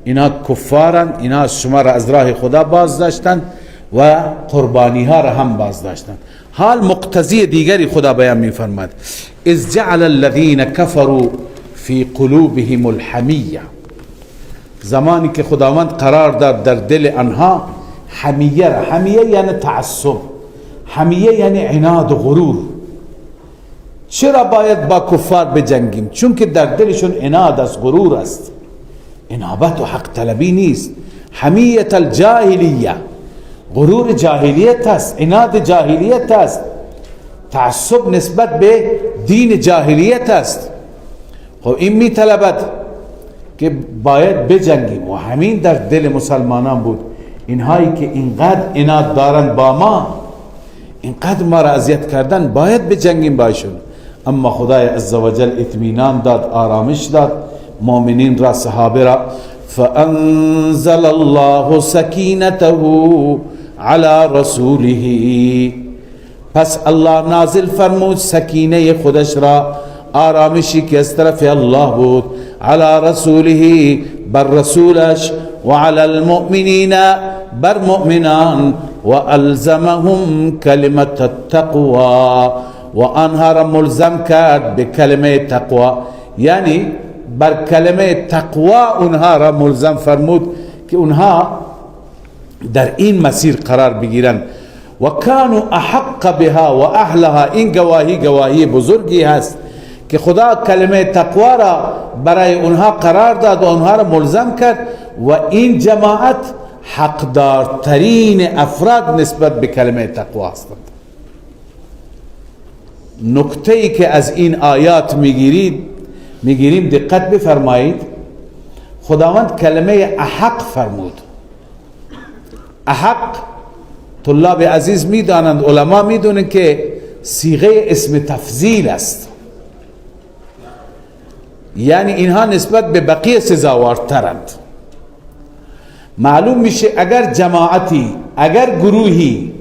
اینا کفارن، اینا شما را از راه خدا باز داشتن و قربانی ها را هم باز داشتن. حال مقتضی دیگری خدا بیان می فرماد اذ جعل الذین كفروا فی قلوبهم الحمیه، زمانی که خداوند قرار داد در دل آنها حمیه را. حمیه یعنی تعصب، حمیه یعنی عناد و غرور. چرا باید با کفار بجنگیم؟ چون که در دلشون عناد است، غرور است، انابت و حق طلبی نیست. حمیه الجاهلیه، غرور جاهلیت است، عناد جاهلیت است، تعصب نسبت به دین جاهلیت است. خب این میطلبد که باید بجنگیم و همین در دل مسلمانان بود. اینهایی که اینقدر عناد دارند با ما، اینقدر ما را اذیت کردن، باید بجنگیم باشون. اما خدای عزوجل اطمینان داد، آرامش داد مؤمنین را، صحابه را. فانزل الله سکینته علی رسوله، پس الله نازل فرمود سکینه خودش را، آرامشی که از طرف الله بود، علی رسوله، بر رسولش، و علی المؤمنین، بر مؤمنان، و الزمهم کلمة التقوی، و آنها را ملزم کرد به کلمه تقوا. یعنی بر کلمه تقوا اونها را ملزم فرمود که اونها در این مسیر قرار بگیرند. و کانوا احق بها و اهلها، این گواهی گواهی بزرگی هست که خدا کلمه تقوا را برای اونها قرار داد و اونها را ملزم کرد و این جماعت حقدارترین افراد نسبت به کلمه تقوا هستند. نکته ای که از این آیات میگیریم دقت بفرمایید، خداوند کلمه احق فرمود. احق طلاب عزیز میدانند، علما میدونند که صیغه اسم تفضیل است، یعنی اینها نسبت به بقیه سزاوارترند. معلوم میشه اگر جماعتی، اگر گروهی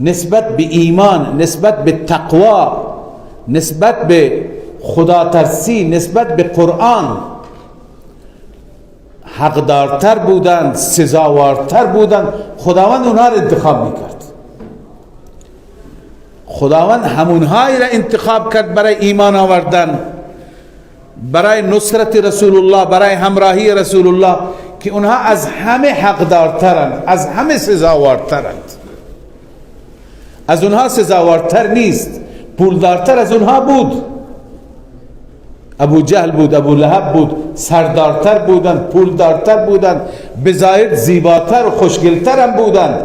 نسبت به ایمان، نسبت به تقوا، نسبت به خدا ترسی، نسبت به قرآن حقدارتر بودند، سزاوارتر بودند، خداوند اونها را انتخاب میکرد. خداوند همونهایی را انتخاب کرد برای ایمان آوردن، برای نصرت رسول الله، برای همراهی رسول الله، که اونها از همه حقدارترند، از همه سزاوارترند. از اونها سزاوارتر نیست، پولدارتر از اونها بود، ابو جهل بود، ابو لهب بود، سردارتر بودند، پولدارتر بودند، بظاهر زیباتر و خوشگلتر هم بودند،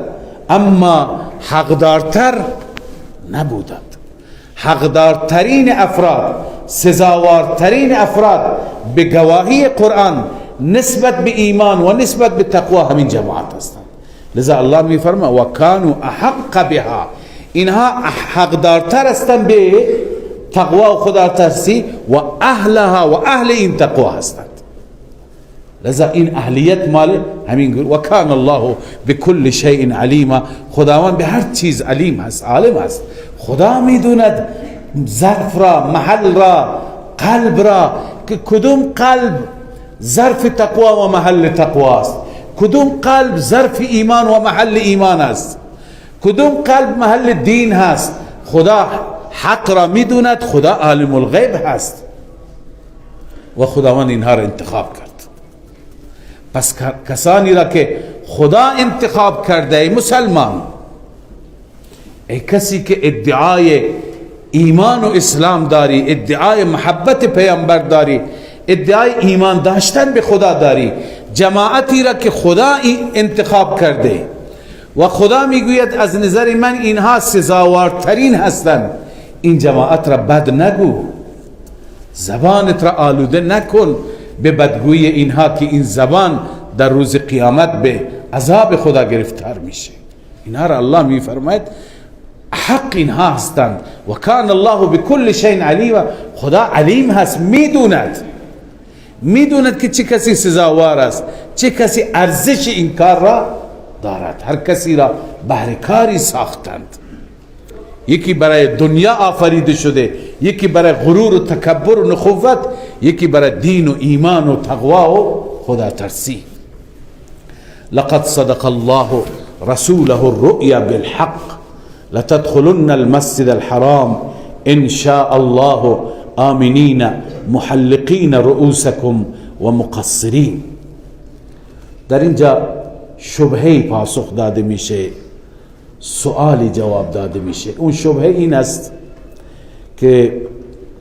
اما حقدارتر نبودند. حقدارترین افراد، سزاوارترین افراد به گواهی قرآن نسبت به ایمان و نسبت به تقوا همین جماعت هستند. لذا الله می فرما و کانوا احق بها، اینها حقدارتر هستند به تقوا و خدا ترسی و اهلها و اهل این تقوا هستند. لذا این اهلیت مال همین گروه. و کان الله بكل شیء علیما، خداوند به هر چیز علیم هست، عالم هست. خدا میدوند ظرف را، محل را، قلب را، که کدوم قلب ظرف تقوا و محل تقوا است، کدوم قلب ظرف ایمان و محل ایمان است، کدوم قلب محل دین هست. خدا حق را میدوند، خدا عالم الغیب هست و خداوند اینها را انتخاب کرد. پس کسانی را که خدا انتخاب کرده، ای مسلمان، ای کسی که ادعای ایمان و اسلام داری، ادعای محبت پیامبر داری، ادعای ایمان داشتن به خدا داری، جماعتی را که خدا انتخاب کرده و خدا میگوید از نظر من اینها سزاوارترین هستند، این جماعت را بد نگو، زبانت را آلوده نکن به بدگویی اینها که این زبان در روز قیامت به عذاب خدا گرفتار میشه. اینها را الله میفرماید حق اینها هستند. و کان الله بكل شیء علیم، خدا علیم هست، میدوند که چه کسی سزاوار است، چه کسی ارزش این کار را دارد. هر کسی را بهر کاری ساختند، یکی برای دنیا آفریده شده، یکی برای غرور و تکبر و نخوت، یکی برای دین و ایمان و تقوا و خدا ترسی. لقد صدق الله رسوله الرؤيا بالحق لتدخلن المسجد الحرام ان شاء الله آمنین محلقین رؤوسکم و مقصرین. در اینجا شبهه پاسخ داده میشه، سؤالی جواب داده میشه. اون شبهه این است که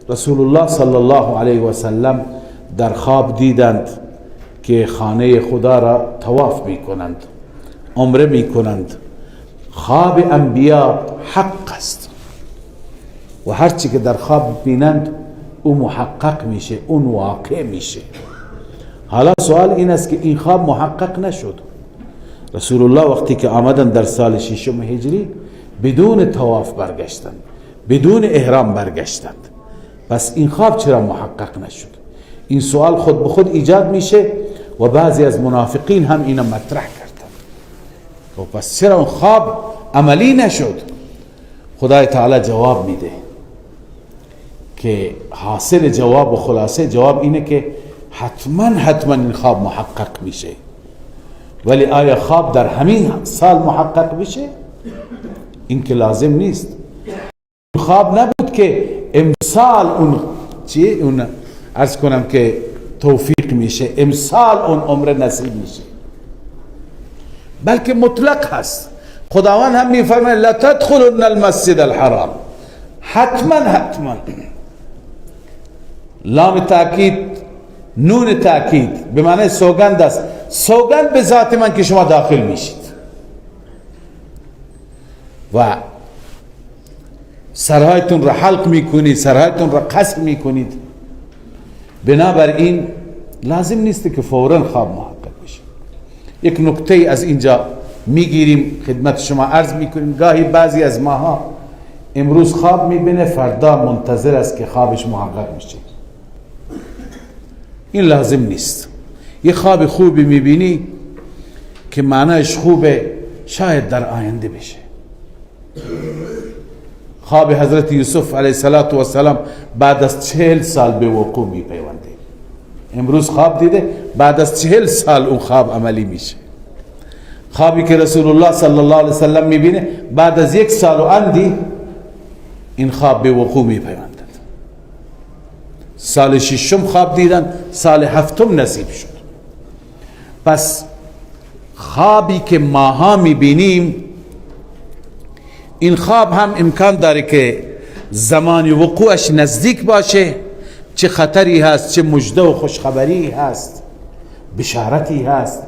رسول الله صلی الله علیه و سلم در خواب دیدند که خانه خدا را طواف میکنند، عمره میکنند. خواب انبیا حق است و هرچی که در خواب بینند او محقق میشه، اون واقع میشه. حالا سوال این است که این خواب محقق نشد. رسول الله وقتی که آمدن در سال ششم هجری بدون طواف برگشتند، بدون احرام برگشتند، پس این خواب چرا محقق نشد؟ این سوال خود به خود ایجاد میشه و بعضی از منافقین هم اینو مطرح کردند. و پس چرا اون خواب عملی نشد؟ خدای تعالی جواب میده که حاصل جواب و خلاصه جواب اینه که حتما حتما این خواب محقق میشه. ولی آیا خواب در همین سال محقق میشه؟ این که لازم نیست. خواب نبود که امسال اون چی اون عرض کنم که توفیق میشه، امسال اون عمر نصیب میشه، بلکه مطلق هست. خداوند هم میفرماید لا تدخلن المسجد الحرام، حتما حتما. لام تاکید، نون تاکید به معنی سوگند است. سوگند به ذات من که شما داخل میشید و سرهایتون را حلق میکنید، سرهایتون را قصر میکنید. بنابراین لازم نیست که فوراً خواب محقق بشه. یک نکته از اینجا میگیریم خدمت شما عرض میکنیم. گاهی بعضی از ماها امروز خواب میبینه، فردا منتظر است که خوابش محقق میشه. این لازم نیست. یه خواب خوبی میبینی، که معنیش خوبه، شاید در آینده بشه. خواب حضرت یوسف علیه السلام بعد از 40 سال به وقوع می پیونده. امروز خواب دیده، بعد از 40 سال اون خواب عملی میشه. خوابی که رسول الله صلی الله علیه وسلم میبینه، بعد از 1 سال و اندی این خواب به وقوع می پیوندد. سال 6 خواب دیدن، سال 7 نصیب شد. پس خوابی که ماها میبینیم، این خواب هم امکان داره که زمان وقوعش نزدیک باشه، چه خطری هست، چه مژده و خوشخبری هست، بشارتی هست.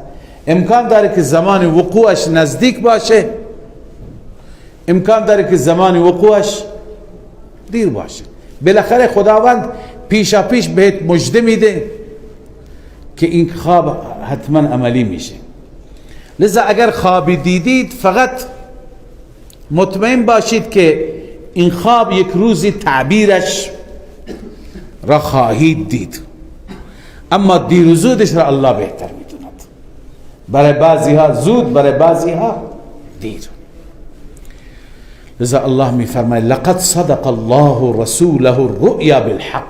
امکان داره که زمان وقوعش نزدیک باشه، امکان داره که زمان وقوعش دیر باشه. بالاخره خداوند پیشا پیش بهت مژده میده که این خواب حتما عملی میشه. لذا اگر خوابی دیدید، فقط مطمئن باشید که این خواب یک روزی تعبیرش را خواهید دید، اما دیر و زودش را الله بهتر میدوند. برای بعضی ها زود، برای بعضی ها دیر. لذا الله میفرماید لقد صدق الله رسوله الرؤیا بالحق،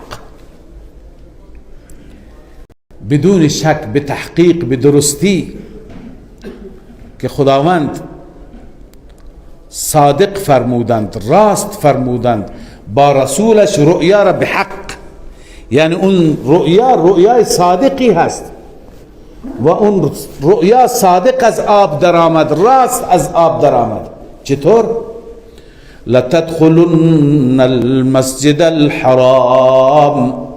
بدون شک، به تحقیق، به درستی که خداوند صادق فرمودند، راست فرمودند با رسولش رؤیا را به حق، یعنی اون رؤیا رؤیای صادقی هست و اون رؤیا صادق از آب درآمد، راست از آب درآمد. چطور؟ لتدخلن المسجد الحرام،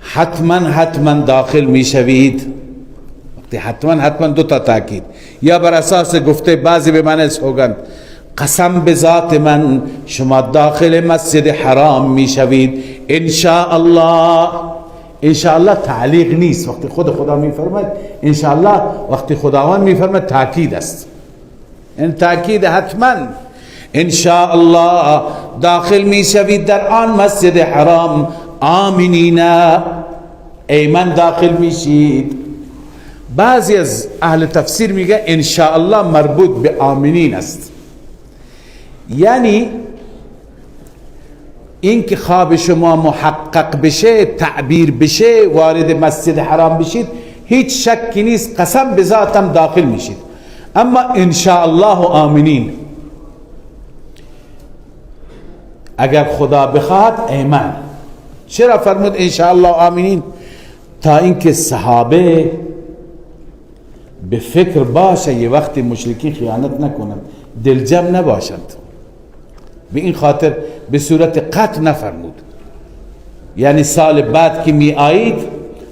حتما حتما داخل میشوید. وقتی حتما حتما دو تا تاکید، یا بر اساس گفته بعضی به معنی سوگند، قسم به ذات من شما داخل مسجد حرام میشوید ان شاء الله. ان شاء الله تعلیق نیست، وقتی خود خدا میفرماید ان شاء الله، وقتی خداوند میفرماید تاکید است، این تاکید حتما ان شاء الله داخل میشوید در آن مسجد حرام، آمینین، ایمن داخل میشید. بعضی از اهل تفسیر میگه ان شاء الله مربوط به آمینین است، یعنی اینکه خواب شما محقق بشه، تعبیر بشه، وارد مسجد حرام بشید، هیچ شکی نیست، قسم به ذاتم داخل میشید. اما ان شاء الله آمینین، اگر خدا بخواد ایمن. چرا فرمود ان شاء الله آمینین؟ تا اینکه صحابه به فکر باشه یه وقتی مشرکین خیانت نکنند، دلجم نباشند. به این خاطر به صورت قطع نفرمود، یعنی سال بعد که می آیید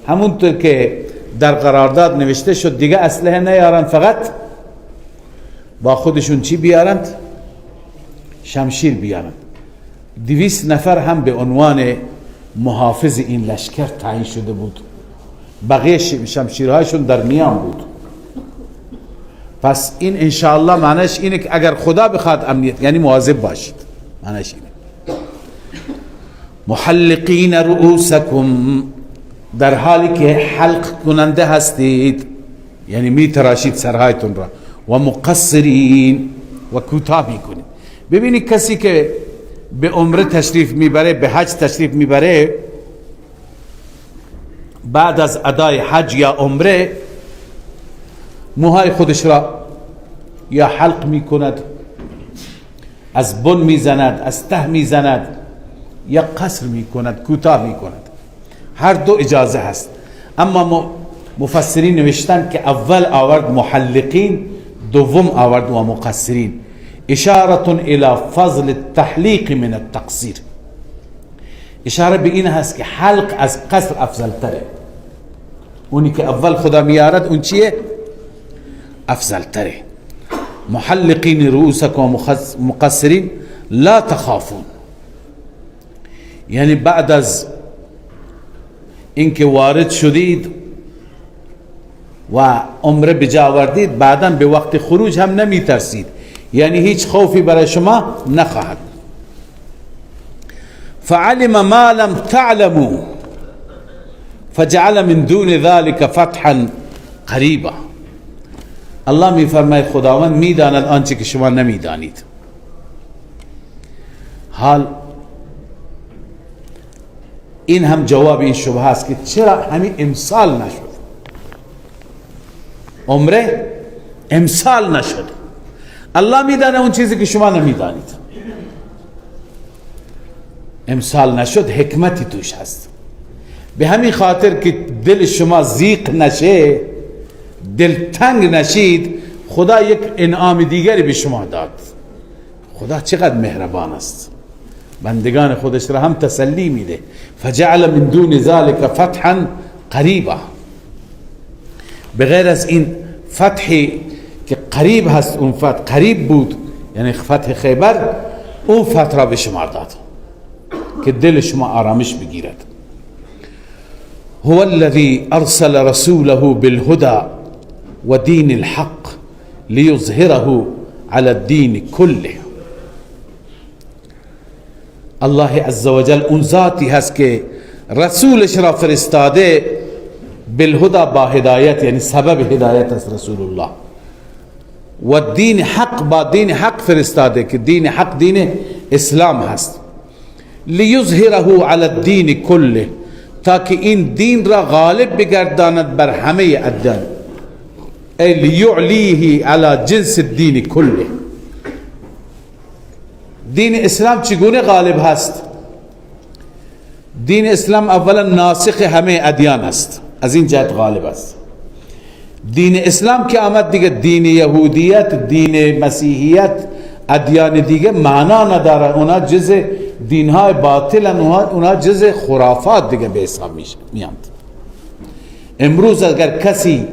همونطور که در قرارداد نوشته شد دیگه اسلحه نیارند، فقط با خودشون چی بیارند؟ شمشیر بیارند. 200 نفر هم به عنوان محافظ این لشکر تعیین شده بود، بقیه شمشیرهایشون در میان بود. پس این انشاءالله معنیش اینه که اگر خدا بخواد امنیت، یعنی مواظب باشید، معنیش اینه. محلقین رؤوسکم، در حالی که حلق کننده هستید، یعنی می تراشید سرهایتون را، و مقصرین، و کوتاه میکنید. ببینید کسی که به عمره تشریف میبره، به حج تشریف میبره، بعد از ادای حج یا عمره موهای خودش را یا حلق میکند، از بن میزند، از ته میزند، یا قصر میکند، کوتاه میکند. هر دو اجازه هست. اما مفسرین نوشتن که اول آورد محلقین، دوم آورد و مقصرین، اشاره الى فضل التحلیق من التقصیر. اشاره به این هست که حلق از قصر افضل تره. اونی که اول خدا میارد اون چیه؟ افضل تره. محلقین رؤوسکم و مقصرین لا تخافون، یعنی بعد از اینکه وارد شدید و عمره بجا آوردید، بعدا به وقت خروج هم نمی ترسید، یعنی هیچ خوفی برای شما نخواهد. فعلم ما لم تعلموا فجعل من دون ذلك فتحا قریبا. الله میفرماید خداوند میداند آنچه که شما نمیدانید. حال این هم جواب این شبهه است که چرا همین امسال نشد، عمره امسال نشد. الله میدانه اون چیزی که شما نمیدانید. امسال نشد، حکمتی توش هست. به همین خاطر که دل شما زیق نشه، دل تنگ نشید، خدا یک انعام دیگری به شما داد. خدا چقدر مهربان است، بندگان خودش را هم تسلی میده. فجعل من دون ذلك فتحا قریبا. بغیر از این فتحی که قریب هست، اون فتح قریب بود، یعنی فتح خیبر، اون فتح را به شما داد که دل شما آرامش بگیرد. هو الذي ارسل رسوله بالهدى ودين الحق ليظهره على الدين كله. الله عزوجل اون ذاتی هست که رسولش را فرستاده، بالهدى با هدایت، یعنی سبب هدایت است رسول الله، و دین حق با دین حق فرستاده که دین حق دین اسلام هست. لیظهره علی الدین کله، تا که این دین را غالب بگرداند بر همه ادیان، ای لیعلیه علی جنس الدین کله. دین اسلام چگونه غالب هست؟ دین اسلام اولا ناسخ همه ادیان است، از این جهت غالب است. دین اسلام که آمد دیگه دین یهودیت، دین مسیحیت، ادیان دیگه معنا نداره، اونا جز دینهای باطل، اونا جز خرافات دیگه به حساب میاند. امروز اگر کسی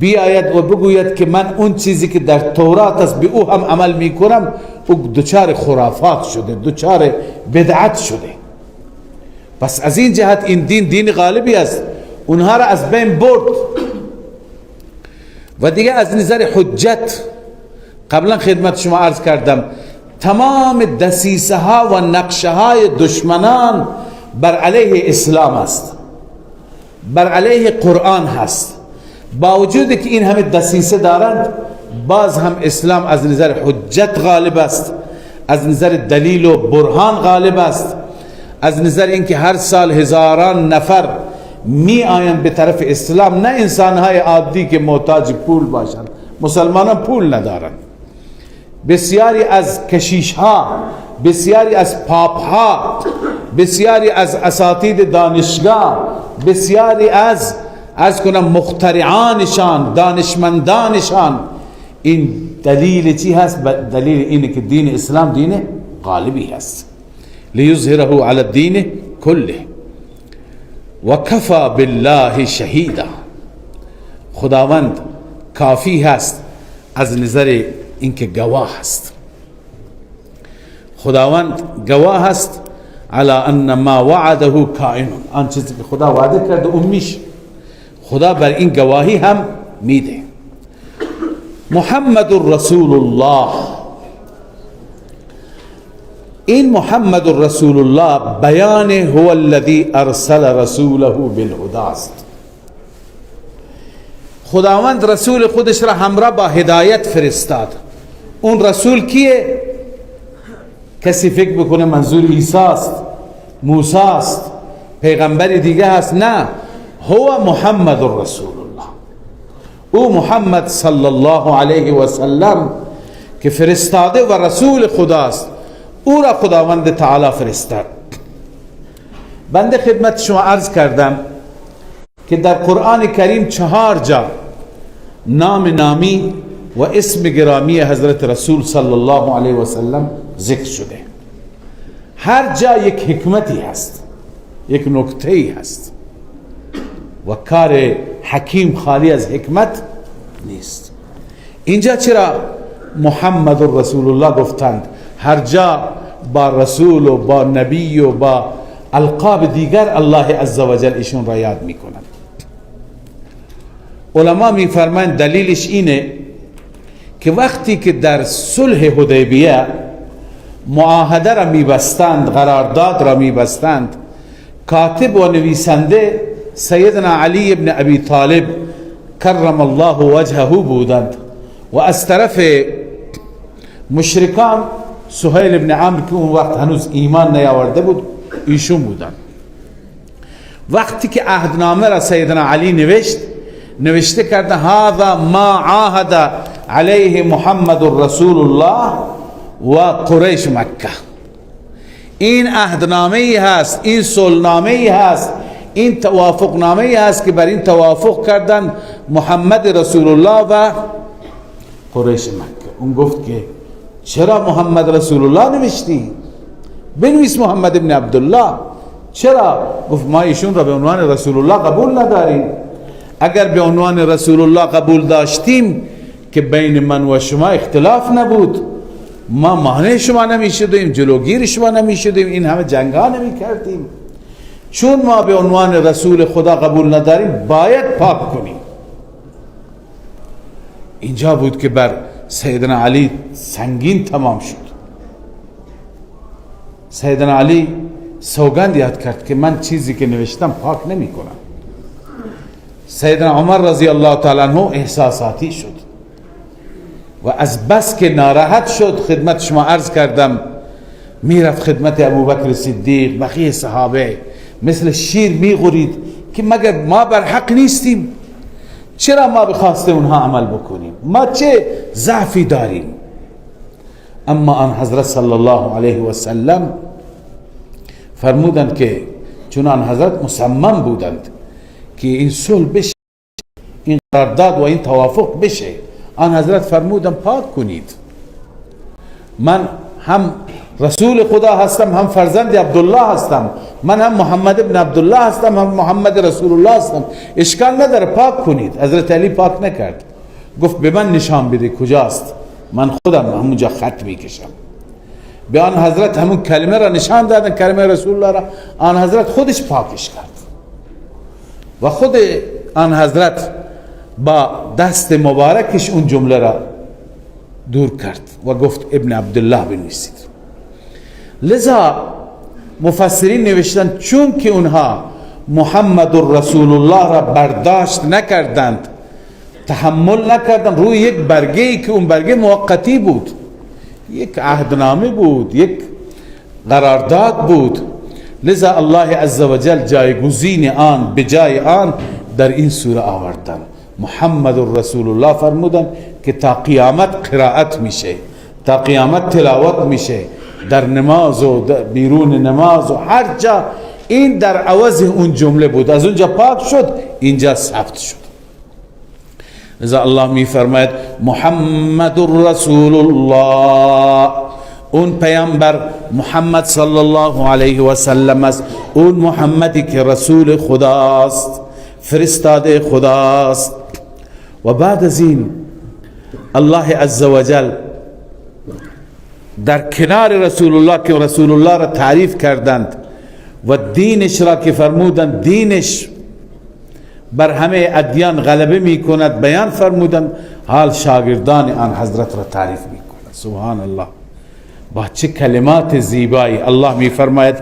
بیاید و بگوید که من اون چیزی که در تورات است به او هم عمل میکنم، او دچار خرافات شده، دچار بدعت شده. پس از این جهت این دین دین غالبی است، اونها را از بین برد. و دیگه از نظر حجت قبلا خدمت شما عرض کردم، تمام دسیسه ها و نقشه های دشمنان بر علیه اسلام است، بر علیه قرآن هست. با وجود که این همه دسیسه دارند، باز هم اسلام از نظر حجت غالب است، از نظر دلیل و برهان غالب است، از نظر اینکه هر سال هزاران نفر می آیند به طرف اسلام، نه انسانهای عادی که محتاج پول باشند، مسلمانان پول ندارند. بسیاری از کشیش ها، بسیاری از پاپ ها، بسیاری از اساتید دانشگاه، بسیاری از کنم مخترعانشان، دانشمندانشان، این دلیل چی هست؟ دلیل اینه که دین اسلام دین غالبی هست. لیظهره علی الدین کله و کفا بالله شهیدا. خداوند کافی هست از نظر اینکه گواه هست. خداوند گواه هست علی ان ما وعده کائن، آن چیزی که خدا وعده کرده اون میشه، خدا بر این گواهی هم میده. محمد رسول الله، این محمد رسول الله بیان هو الذی ارسل رسوله بالهدى است. خداوند رسول خودش را همراه با هدایت فرستاد. اون رسول کیه؟ کسی فکر بکنه منظور عیسی است، موسی است، پیغمبر دیگه هست. نه، هو محمد رسول الله، او محمد صلی الله علیه و سلم که فرستاده و رسول خداست، او را خداوند تعالی فرستاد. بنده خدمت شما عرض کردم که در قرآن کریم 4 جا نام نامی و اسم گرامی حضرت رسول صلی الله علیه و سلم ذکر شده. هر جا یک حکمتی هست، یک نکته‌ای هست و کار حکیم خالی از حکمت نیست. اینجا چرا محمد رسول الله گفتند؟ هر جا با رسول و با نبی و با القاب دیگر الله عزوجل ایشون را یاد میکنند. علما میفرمایند دلیلش اینه که وقتی که در صلح حدیبیه معاهده را میبستند، قرارداد را میبستند، کاتب و نویسنده سیدنا علی ابن ابی طالب کرم الله وجهه بودند. و از طرف مشرکان سهیل ابن عمرو که اون وقت هنوز ایمان نیاورده بود، ایشون بودن. وقتی که عهدنامه را سیدنا علی نوشت، نوشته کرده هذا ما عاهد علیه محمد رسول الله و قریش مکه. این عهدنامه ای هست، این صلحنامه ای هست، این توافق نامه ای هست که بر این توافق کردن محمد رسول الله و قریش مکه. اون گفت که چرا محمد رسول الله نوشتی؟ بنویس محمد ابن عبدالله. چرا؟ گفت ما ایشون را به عنوان رسول الله قبول نداریم. اگر به عنوان رسول الله قبول داشتیم که بین من و شما اختلاف نبود، ما مانع شما نمی شدیم، جلوگیر شما نمی شدیم، این همه جنگ ها نمی کردیم. چون ما به عنوان رسول خدا قبول نداریم باید پاک کنیم. اینجا بود که بر سیدنا علی سنگین تمام شد. سیدنا علی سوگند یاد کرد که من چیزی که نوشتم پاک نمی کنم. سیدنا عمر رضی الله تعالی عنه احساساتی شد و از بس که ناراحت شد، خدمت شما عرض کردم، میرفت خدمت ابوبکر صدیق، بقیه صحابه، مثل شیر میغورید که مگر ما بر حق نیستیم؟ چرا ما بخواست اونها عمل بکنیم؟ ما چه ضعفی داریم؟ اما آن حضرت صلی الله علیه و سلم فرمودند که چون آن حضرت مصمم بودند که این صلح بشه، این قرارداد و این توافق بشه، آن حضرت فرمودند پاک کنید، من هم رسول خدا هستم، هم فرزند عبدالله هستم، من هم محمد ابن عبدالله هستم، هم محمد رسول الله هستم، اشکال نداره، پاک کنید. حضرت علی پاک نکرد، گفت به من نشان بده کجاست، من خودم همونجا خط میکشم. به آن حضرت همون کلمه را نشان دادن، کلمه رسول الله را، آن حضرت خودش پاکش کرد و خود آن حضرت با دست مبارکش اون جمله را دور کرد و گفت ابن عبدالله بنویسید. لذا مفسرین نوشتن چون که اونها محمد رسول الله را برداشت نکردند، تحمل نکردند روی یک برگه که اون برگه موقتی بود، یک عهدنامه بود، یک قرارداد بود، لذا الله عزوجل جایگزین آن به جای آن در این سوره آوردن. محمد رسول الله فرمودن که تا قیامت قرائت میشه، تا قیامت تلاوت میشه، در نماز و در بیرون نماز و هر جا. این در عوض اون جمله بود، از اونجا پاک شد، اینجا ثبت شد. لذا الله می فرماید محمد رسول الله، اون پیامبر محمد صلی الله علیه و سلم است، اون محمدی که رسول خداست، فرستاده خداست. و بعد از این الله عزوجل در کنار رسول الله که رسول الله را تعریف کردند و دینش را که فرمودند دینش بر همه ادیان غلبه می کند بیان فرمودند، حال شاگردان آن حضرت را تعریف می کند. سبحان الله، با چه کلمات زیبایی الله می فرماید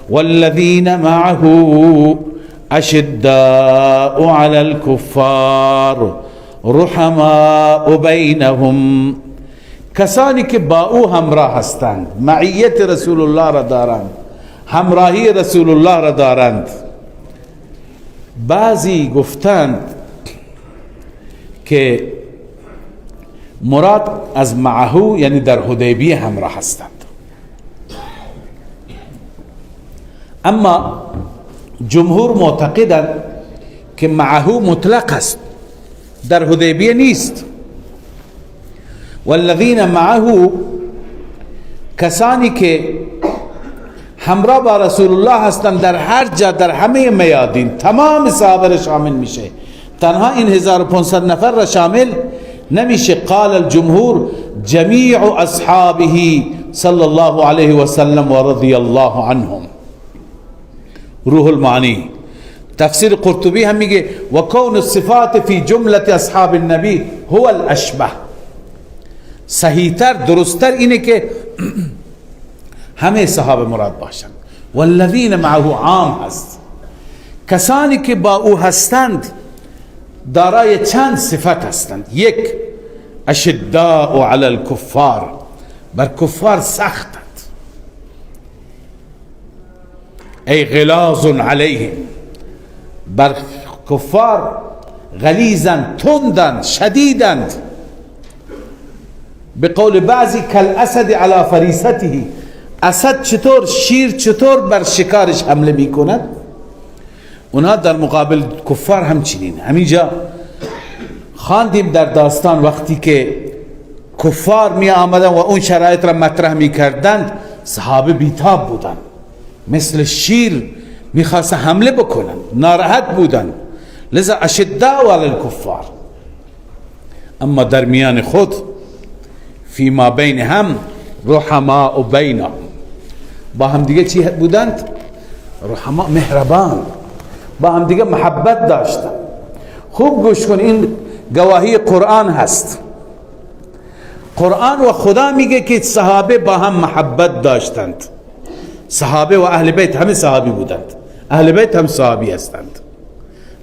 والذین معه اشداء علی الكفار رحماء بینهم. کسانی که با او همراه هستند، معیت رسول الله را دارند، همراهی رسول الله را دارند. بعضی گفتند که مراد از معه یعنی در حدیبیه همراه هستند، اما جمهور معتقدند که معه مطلق است، در حدیبیه نیست. والذین معه، کسانی که همراه با رسول الله هستند در هر جا، در همه میادین، تمام صحابه را شامل میشه، تنها این 1500 نفر را شامل نمیشه. قال الجمهور جمیع اصحابه صلی الله علیه و سلم و رضی الله عنهم. روح المعانی تفسیر قرطبی هم میگه و کون الصفات فی جمله اصحاب النبی هو الاشبه. صحیحتر درستتر اینه که همه صحابه مراد باشند. والذین معه عام هست، کسانی که با او هستند دارای چند صفت هستند. یک، اشداء علی الکفار، بر کفار سختند، ای غلاظ علیهم، بر کفار غلیظند، تندند، شدیدند. به قول بعضی کالاسد علی فریسته، اسد چطور، شیر چطور بر شکارش حمله میکند، اونها در مقابل کفار همچنین. همینجا خواندیم در داستان وقتی که کفار می آمدن و اون شرایط را مطرح می کردند، صحابه بیتاب بودند، مثل شیر میخواست حمله بکنند، ناراحت بودند، لذا اشداء علی الکفار. اما در میان خود فیما بین هم رحماء بینهم، با هم دیگه چی بودند؟ رحماء، مهربان، با هم دیگه محبت داشتند. خوب گوش کن، این گواهی قرآن هست. قرآن و خدا میگه که صحابه با هم محبت داشتند. صحابه و اهل بیت همه صحابی بودند، اهل بیت هم صحابی هستند،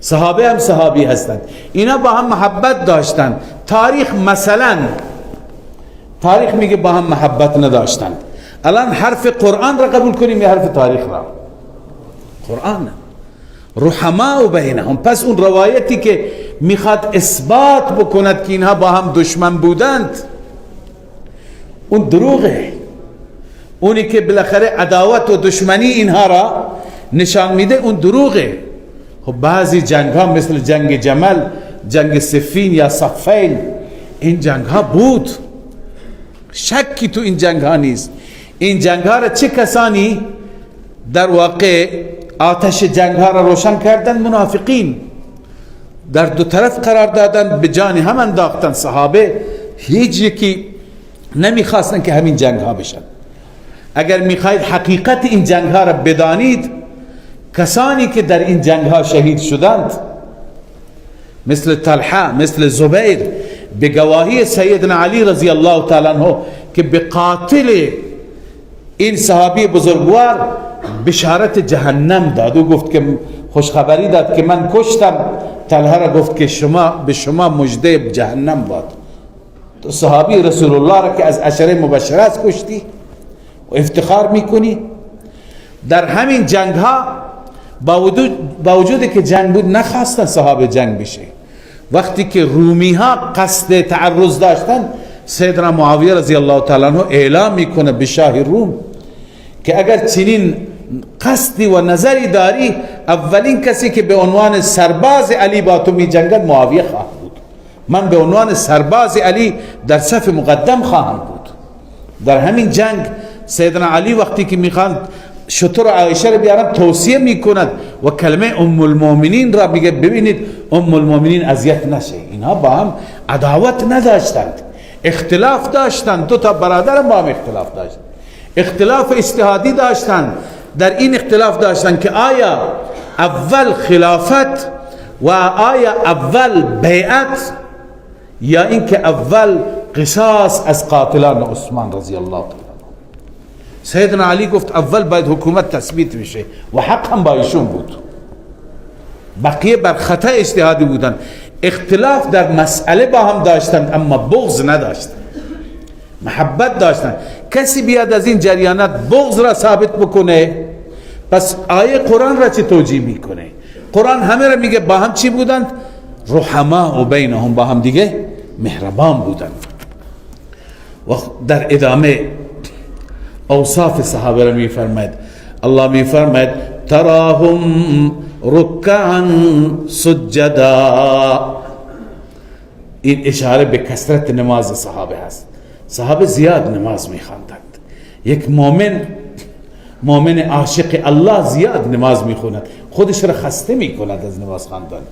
صحابه هم صحابی هستند، اینا با هم محبت داشتند. تاریخ مثلا تاریخ میگه با هم محبت نداشتند. الان حرف قرآن را قبول کنیم یا حرف تاریخ را؟ قرآن. رحماء بینهم. پس اون روایتی که میخواد اثبات بکند که اینها با هم دشمن بودند، اون دروغه. اونی که بالاخره عداوت و دشمنی اینها را نشان میده، اون دروغه. خب بعضی جنگ ها مثل جنگ جمل، جنگ صفین یا صفین، این جنگ ها بود، شکی تو این جنگ ها نیست. این جنگ ها را چه کسانی در واقع آتش جنگ ها را روشن کردن؟ منافقین. در دو طرف قرار دادن، به جان هم انداختن. صحابه هیچ یکی نمیخواستن که همین جنگ ها بشن. اگر میخواید حقیقت این جنگ ها را بدانید، کسانی که در این جنگ ها شهید شدند مثل طلحه، مثل زبیر، به گواهی سیدنا علی رضی الله تعالی عنه که به قاتل این صحابی بزرگوار بشارت جهنم داد و گفت که خوشخبری داد که من کشتم طلحه را، گفت که شما به شما مژده جهنم باد. تو صحابی رسول الله را که از عشره مبشره است کشتی و افتخار میکنی. در همین جنگ ها با وجود که جنگ بود نخواستن صحابه جنگ بشه. وقتی که رومی ها قصد تعرض داشتن، سیدنا معاویه رضی الله تعالی عنه اعلام میکنه به شاه روم که اگر چنین قصدی و نظری داری، اولین کسی که به عنوان سرباز علی با تو می جنگد معاویه خواهد بود. من به عنوان سرباز علی در صف مقدم خواهم بود. در همین جنگ سیدنا علی وقتی که میخوان شتر عایشه را بیارن، توصیه میکند و کلمه ام المؤمنین را میگه، ببینید ام المؤمنین اذیت نشه. اینها با هم عداوت نداشتند، اختلاف داشتند، دو تا برادر با هم اختلاف داشتند، اختلاف اجتهادی داشتند. در این اختلاف داشتند که آیا اول خلافت و آیا اول بیعت یا اینکه اول قصاص از قاتلان عثمان رضی الله تعالی. سیدنا علی گفت اول باید حکومت تثبیت بشه و حق هم با ایشون بود، بقیه بر خطا اجتهادی بودن. اختلاف در مسئله با هم داشتند اما بغض نداشتند، محبت داشتند. کسی بیاد از این جریانات بغض را ثابت بکنه، پس آیه قرآن را چه توجیه میکنه؟ قرآن همه را میگه با هم چی بودند؟ رحماء بینهم، با هم دیگه مهربان بودند. و در ادامه اوصاف صحابه را میفرماید. الله میفرماید تراهم رکعا سجدا. این اشاره به کثرت نماز صحابه هست. صحابه زیاد نماز میخواندند. یک مؤمن عاشق الله زیاد نماز میخوند، خودش را خسته میکند از نماز خواندن.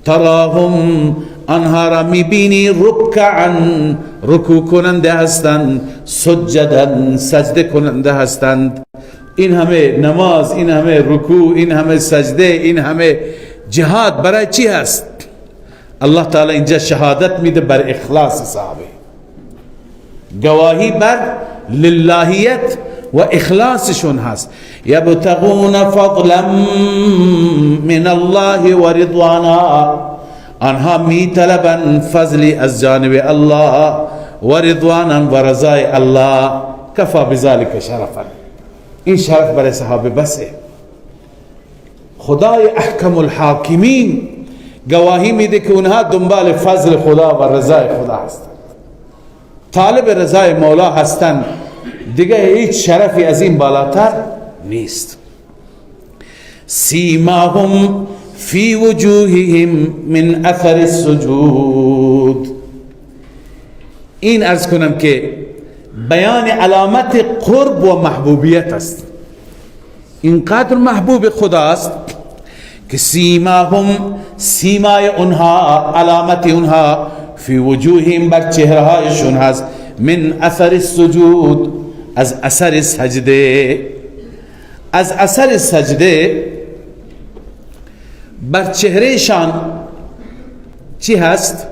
تراهم، آنها را میبینی، رکعا، رکوع کننده هستند، سجدا، سجده کننده هستند. این همه نماز، این همه رکوع، این همه سجده، این همه جهاد برای چی هست؟ الله تعالی اینجا شهادت میده بر اخلاص صحابه، گواهی بر للهیت و اخلاصشون هست. یبتغون فضلا من الله و رضوانا، آنها می طلبند فضلی از جانب الله و رضوانا و رضای الله، کفا بذلک شرفا. این شرف برای صحابه بسه. خدای احکم الحاکمین گواهی میده که اونها دنبال فضل خدا و رضای خدا هستند، طالب رضای مولا هستند، دیگه هیچ شرفی از این بالاتر نیست. سیماهم فی وجوههم من اثر السجود. این عرض کنم که بیان علامت قرب و محبوبیت است. اینقدر محبوب خداست که سیماهم، سیمای اونها، علامت اونها، فی وجوههم، بر چهرهایشون هست، من اثر السجود، از اثر سجده. از اثر سجده بر چهرهشان چی هست؟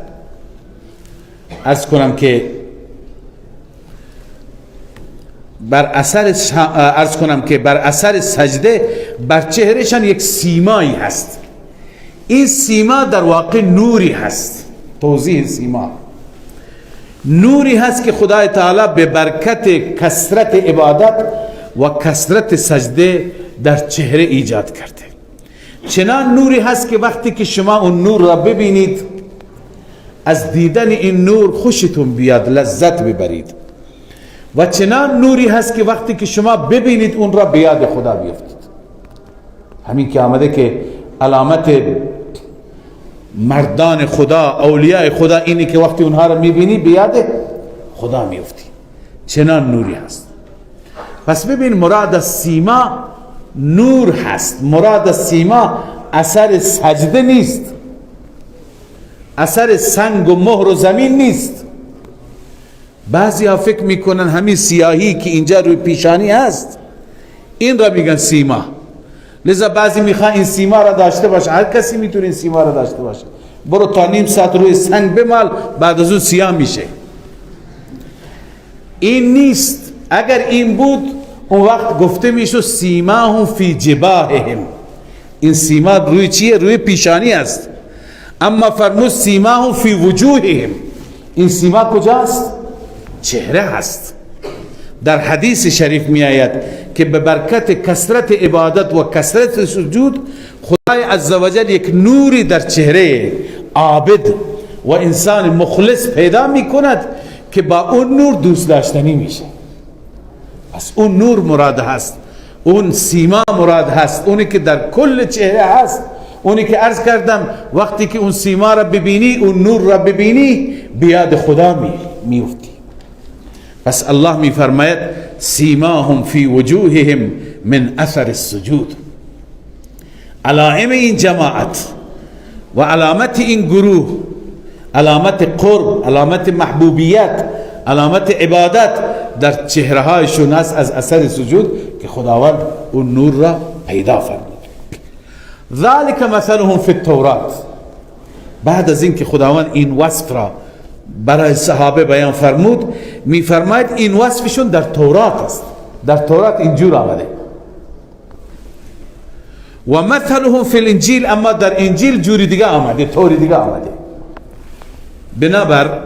عرض کنم که بر اثر، عرض کنم که بر اثر سجده بر چهرهشان یک سیمایی هست. این سیما در واقع نوری هست. توضیح سیما، نوری هست که خدای تعالی به برکت کثرت عبادت و کثرت سجده در چهره ایجاد کرده. چنان نوری هست که وقتی که شما اون نور را ببینید، از دیدن این نور خوشتون بیاد، لذت ببرید. و چنان نوری هست که وقتی که شما ببینید اون را به یاد خدا بیفتید. همین که آمده که علامت مردان خدا، اولیاء خدا، اینی که وقتی اونها را میبینی به یاد خدا میفتی. چنان نوری هست. پس ببین، مراد از سیما نور هست، مراد از سیما اثر سجده نیست، اثر سنگ و مهر و زمین نیست. بعضی ها فکر میکنن همین سیاهی که اینجا روی پیشانی هست این را میگن سیما، لذا بعضی میخوان این سیما را داشته باشه. هر کسی میتونه این سیما را داشته باشه. برو تا نیم ساعت روی سنگ بمال، بعد از اون سیاه میشه. این نیست. اگر این بود اون وقت گفته میشه سیماهم فی جباههم. این سیما روی چیه؟ روی پیشانی است. اما فرمود سیماهم فی وجوههم. این سیما کجاست؟ چهره هست. در حدیث شریف می آید که به برکت کثرت عبادت و کثرت سجود خدای عزوجل یک نوری در چهره عابد و انسان مخلص پیدا می کند که با اون نور دوست داشتنی میشه. پس اون نور مراد هست، اون سیما مراد هست، اونی که در کل چهره هست، اونی که عرض کردم وقتی که اون سیما را ببینی، اون نور را ببینی، بیاد خدا میفتی. پس الله می فرماید سیماهم فی وجوههم من اثر السجود. علائم این جماعت و علامت این گروه، علامت قرب، علامت محبوبیت، علامت عبادت در چهره هایشون است از اثر سجود که خداوند اون نور را پیدا فرمود. ذالک مثلهم فی التورات. بعد از اینکه خداوند این وصف را برای صحابه بیان فرمود، میفرماید این وصفشون در تورات است. در تورات اینجور آمده. و مثلهم فی الانجیل، اما در انجیل جوری دیگه آمده، طوری دیگه آمده. بنابر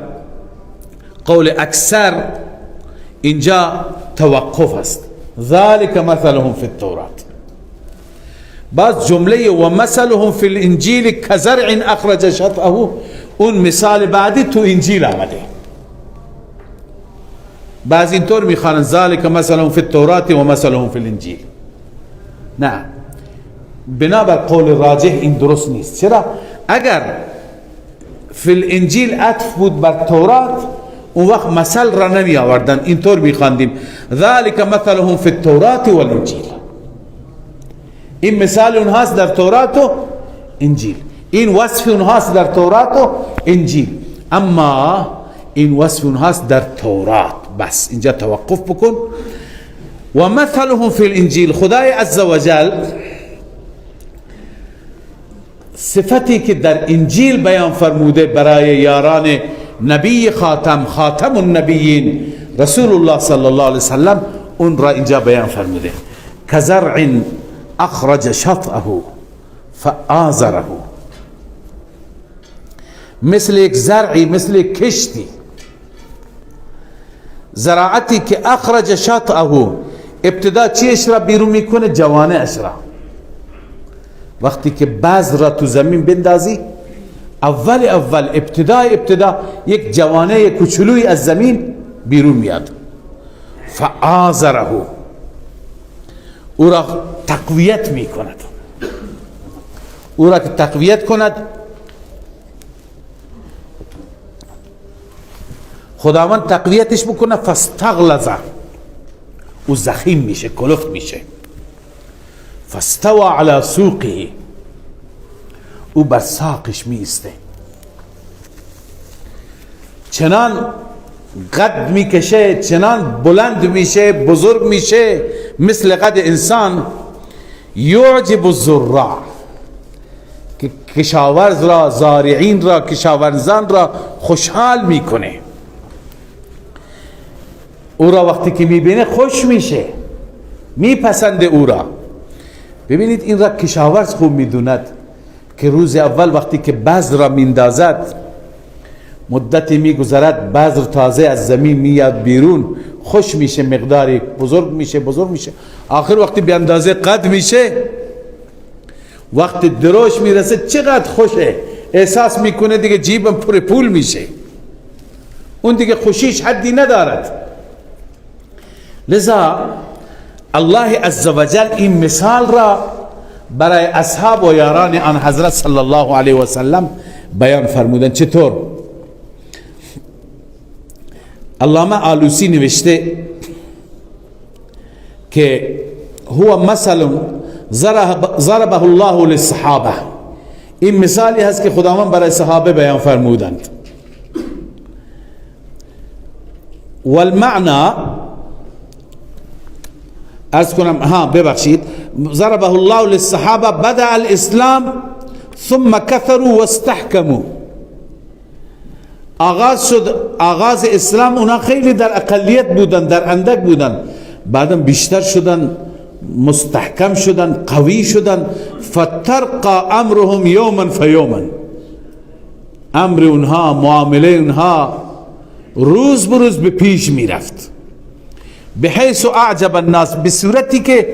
قول اکثر اینجا توقف است. ذالک مثلهم فی التورات. باز جمله و مثلهم فی الانجیل کزرع اخرج شطأه، اون مثال بعدی تو انجیل آمده. بعض اینطور میخوانن ذالک مثلهم فی التورات و مثلهم فی الانجیل. نه، بنابر قول راجح این درست نیست. چرا؟ اگر فی الانجیل عطف بود بر تورات، اون وقت مثل را نمی آوردن، اینطور میخواندیم ذالک مثلهم فی التورات والانجیل. این مثال اونهاست در تورات و انجیل، این وصف اونهاست در تورات و انجیل. اما این وصف اونهاست در تورات، بس اینجا توقف بکن. و مثلهم فی الانجیل، خدای عزوجل صفتی که در انجیل بیان فرموده برای یاران نبی خاتم، خاتم النبیین رسول الله صلی الله علیه وسلم، اون را اینجا بیان فرموده. کزرع اخرج شطأه فآزره. مثل یک زرعی، مثل یک کشتی، زراعتی که اخرج شطأه، ابتدا چیش را بیرون میکنه؟ جوانه اش را. وقتی که بذر را تو زمین بندازی، اول اول ابتدا یک جوانه کوچولویی از زمین بیرون میاد. فآزره، او را تقویت میکند، او را که تقویت کند، خداوند تقویتش بکنه. فاستغلظ، او زخیم میشه، کلفت میشه. فاستوى على سوقه، او بر ساقش میسته، چنان قد میکشه، چنان بلند میشه، بزرگ میشه، مثل قد انسان. یعجب الزراع، که کشاورز را، زارعین را، کشاورزان را خوشحال میکنه. او را وقتی که میبینه خوش میشه، میپسنده او را. ببینید این را کشاورز خوب میدوند که روز اول وقتی که بذر را میندازد، مدتی میگذرد، بذر تازه از زمین میاد بیرون، خوش میشه، مقداری بزرگ میشه، بزرگ میشه، آخر وقتی به اندازه قد میشه، وقتی دروش میرسه چقدر خوشه، احساس میکنه دیگه جیبم پر پول میشه، اون دیگه خوشیش حدی ندارد. لذا الله عزوجل این مثال را برای اصحاب و یاران آن حضرت صلی الله علیه و سلم بیان فرمودن. چطور؟ علامه آلوسی نوشته که هو مثل ضربه الله للصحابه، این مثالی هست که خداوند برای صحابه بیان فرمودند. والمعنى از کنم، ها ببخشید، ضربه الله للصحابه بدأ الاسلام ثم كثروا واستحكموا. آغاز شد، آغاز اسلام اونا خیلی در اقلیت بودن، در اندک بودن، بعدم بیشتر شدن، مستحکم شدن، قوی شدن. فترقى امرهم یوما فیوما، امر اونها، معامله اونها روز بروز به پیش میرفت. بحیث اعجب الناس، به صورتی که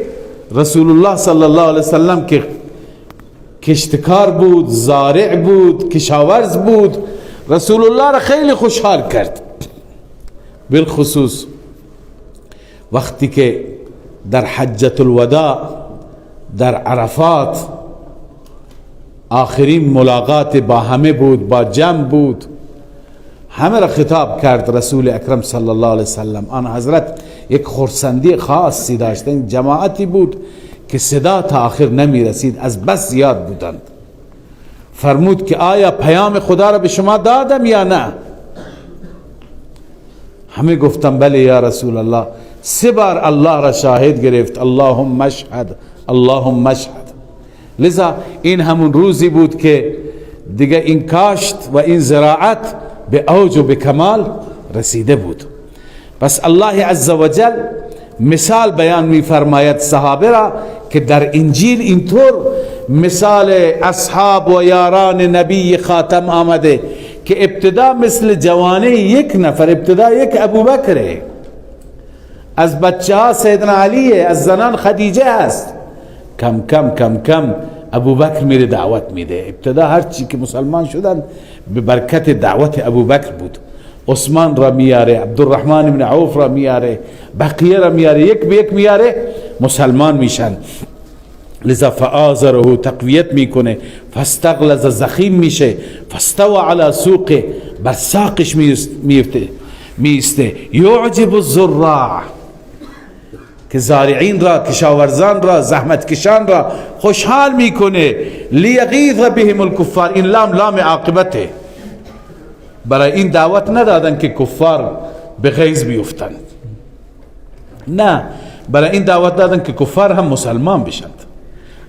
رسول الله صلی الله علیه وسلم که کشتکار بود، زارع بود، کشاورز بود، رسول الله را خیلی خوشحال کرد. بالخصوص وقتی که در حجة الوداع در عرفات آخرین ملاقات با همه بود، با جمع بود، همه را خطاب کرد رسول اکرم صلی الله علیه وسلم. آن حضرت یک خرسندی خاصی داشتن، جماعتی بود که صدا تا آخر نمی رسید، از بس زیاد بودند. فرمود که آیا پیام خدا را به شما دادم یا نه؟ همه گفتن بله یا رسول الله. سه بار الله را شاهد گرفت، اللهم اشهد، اللهم اشهد. لذا این همون روزی بود که دیگه این کاشت و این زراعت به اوج و به کمال رسیده بود. پس الله عزوجل مثال بیان می فرماید صحابه را که در انجیل اینطور مثال اصحاب و یاران نبی خاتم آمده که ابتدا مثل جوانه یک نفر، ابتدا یک ابوبکره، از بچه ها سیدنا علیه، از زنان خدیجه هست. کم کم کم کم ابوبکر میره دعوت میده. ابتدا هرچی که مسلمان شدن به برکت دعوت ابوبکر بود. عثمان را میاره، عبدالرحمن بن عوف را میاره، بقیه را میاره، یک به یک میاره، مسلمان میشن. لذا فآزره تقویت میکنه، فاستغلظ زخیم میشه، فاستوى على سوقه، بر ساقش میسته. یعجب الزراع، که زارعین را، کشاورزان را، زحمت کشان را خوشحال میکنه. لیغیظ بهم الکفار، این لام لام عاقبته، برای این دعوت ندادن که کفار به غیظ بیفتند، نه، برای این دعوت دادن که کفار هم مسلمان بشند.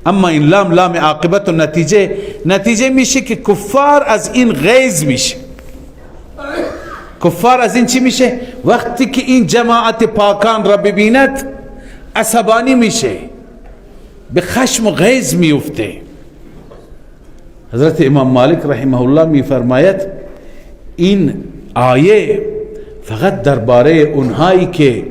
اما این لام لام عاقبت و نتیجه میشه که کفار از این غیظ میشه. کفار از این چی میشه؟ وقتی که این جماعت پاکان را ببیند عصبانی میشه، به خشم و غیظ میفته. حضرت امام مالک رحمه الله می فرماید این آیه فقط درباره اونهایی که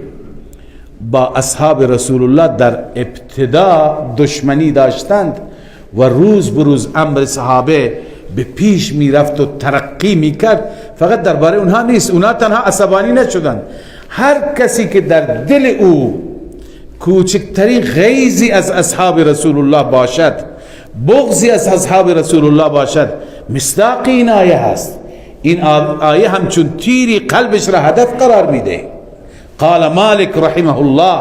با اصحاب رسول الله در ابتدا دشمنی داشتند و روز بروز امر صحابه به پیش میرفت و ترقی میکرد، فقط درباره اونها نیست. اونها تنها عصبانی نشدند، هر کسی که در دل او کوچکترین غیظی از اصحاب رسول الله باشد، بغضی از اصحاب رسول الله باشد، مصداق این آیه هست. این آیه همچون تیری قلبش را هدف قرار میده. قال مالک رحمه الله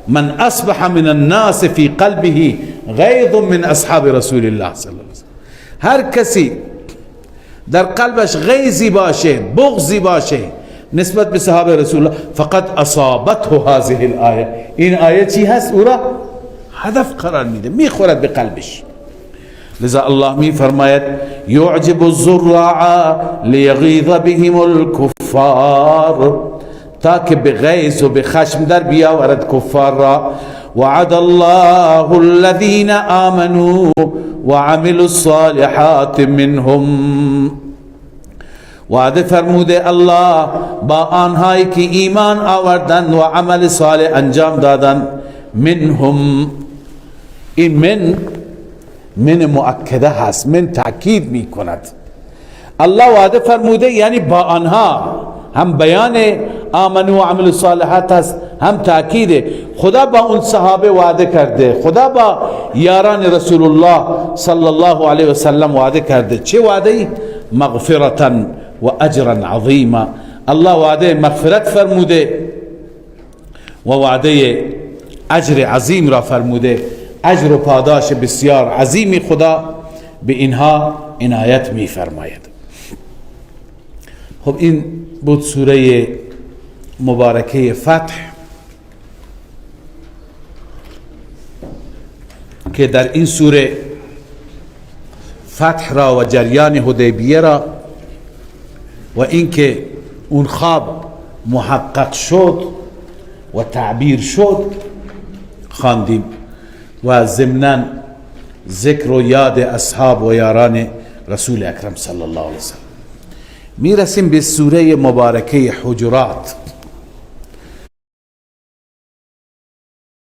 من اصبح من الناس فی قلبه غیظ من اصحاب رسول الله صلی الله علیه وسلم. هر کسی در قلبش غیظی باشه، بغضی باشه نسبت به صحابه رسول الله، فقط اصابته هذه الآیه. این آیه چی هست؟ او را هدف قرار میده، میخورد به قلبش. لذا الله می فرماید یعجب الزراع لیغیظ بهم الكفار، تاکه به غیظ و به خشم در بیاورد کفار را. وعد الله الذين آمنوا وعملوا الصالحات منهم، وعده فرموده الله با آنهایی که ایمان آوردند و عمل صالح انجام دادند. منهم، این من مؤکده هست، من تأکید می کند. الله وعده فرموده یعنی با آنها، هم بیان آمنوا و عملوا الصالحات هست، هم تأکیده. خدا با اون صحابه وعده کرده، خدا با یاران رسول الله صلی الله علیه وسلم وعده کرده. چه وعده ای؟ مغفرتا و اجرا عظیما. الله وعده مغفرت فرموده و وعده اجر عظیم را فرموده. اجر و پاداش بسیار عظیمی خدا به اینها عنایت می فرماید. خب این بود سوره مبارکه فتح که در این سوره فتح را و جریان حدیبیه را و اینکه اون خواب محقق شد و تعبیر شد خواندیم و ضمناً ذکر و یاد اصحاب و یاران رسول اکرم صلی الله علیه وسلم. میرسیم به سوره مبارکه حجرات.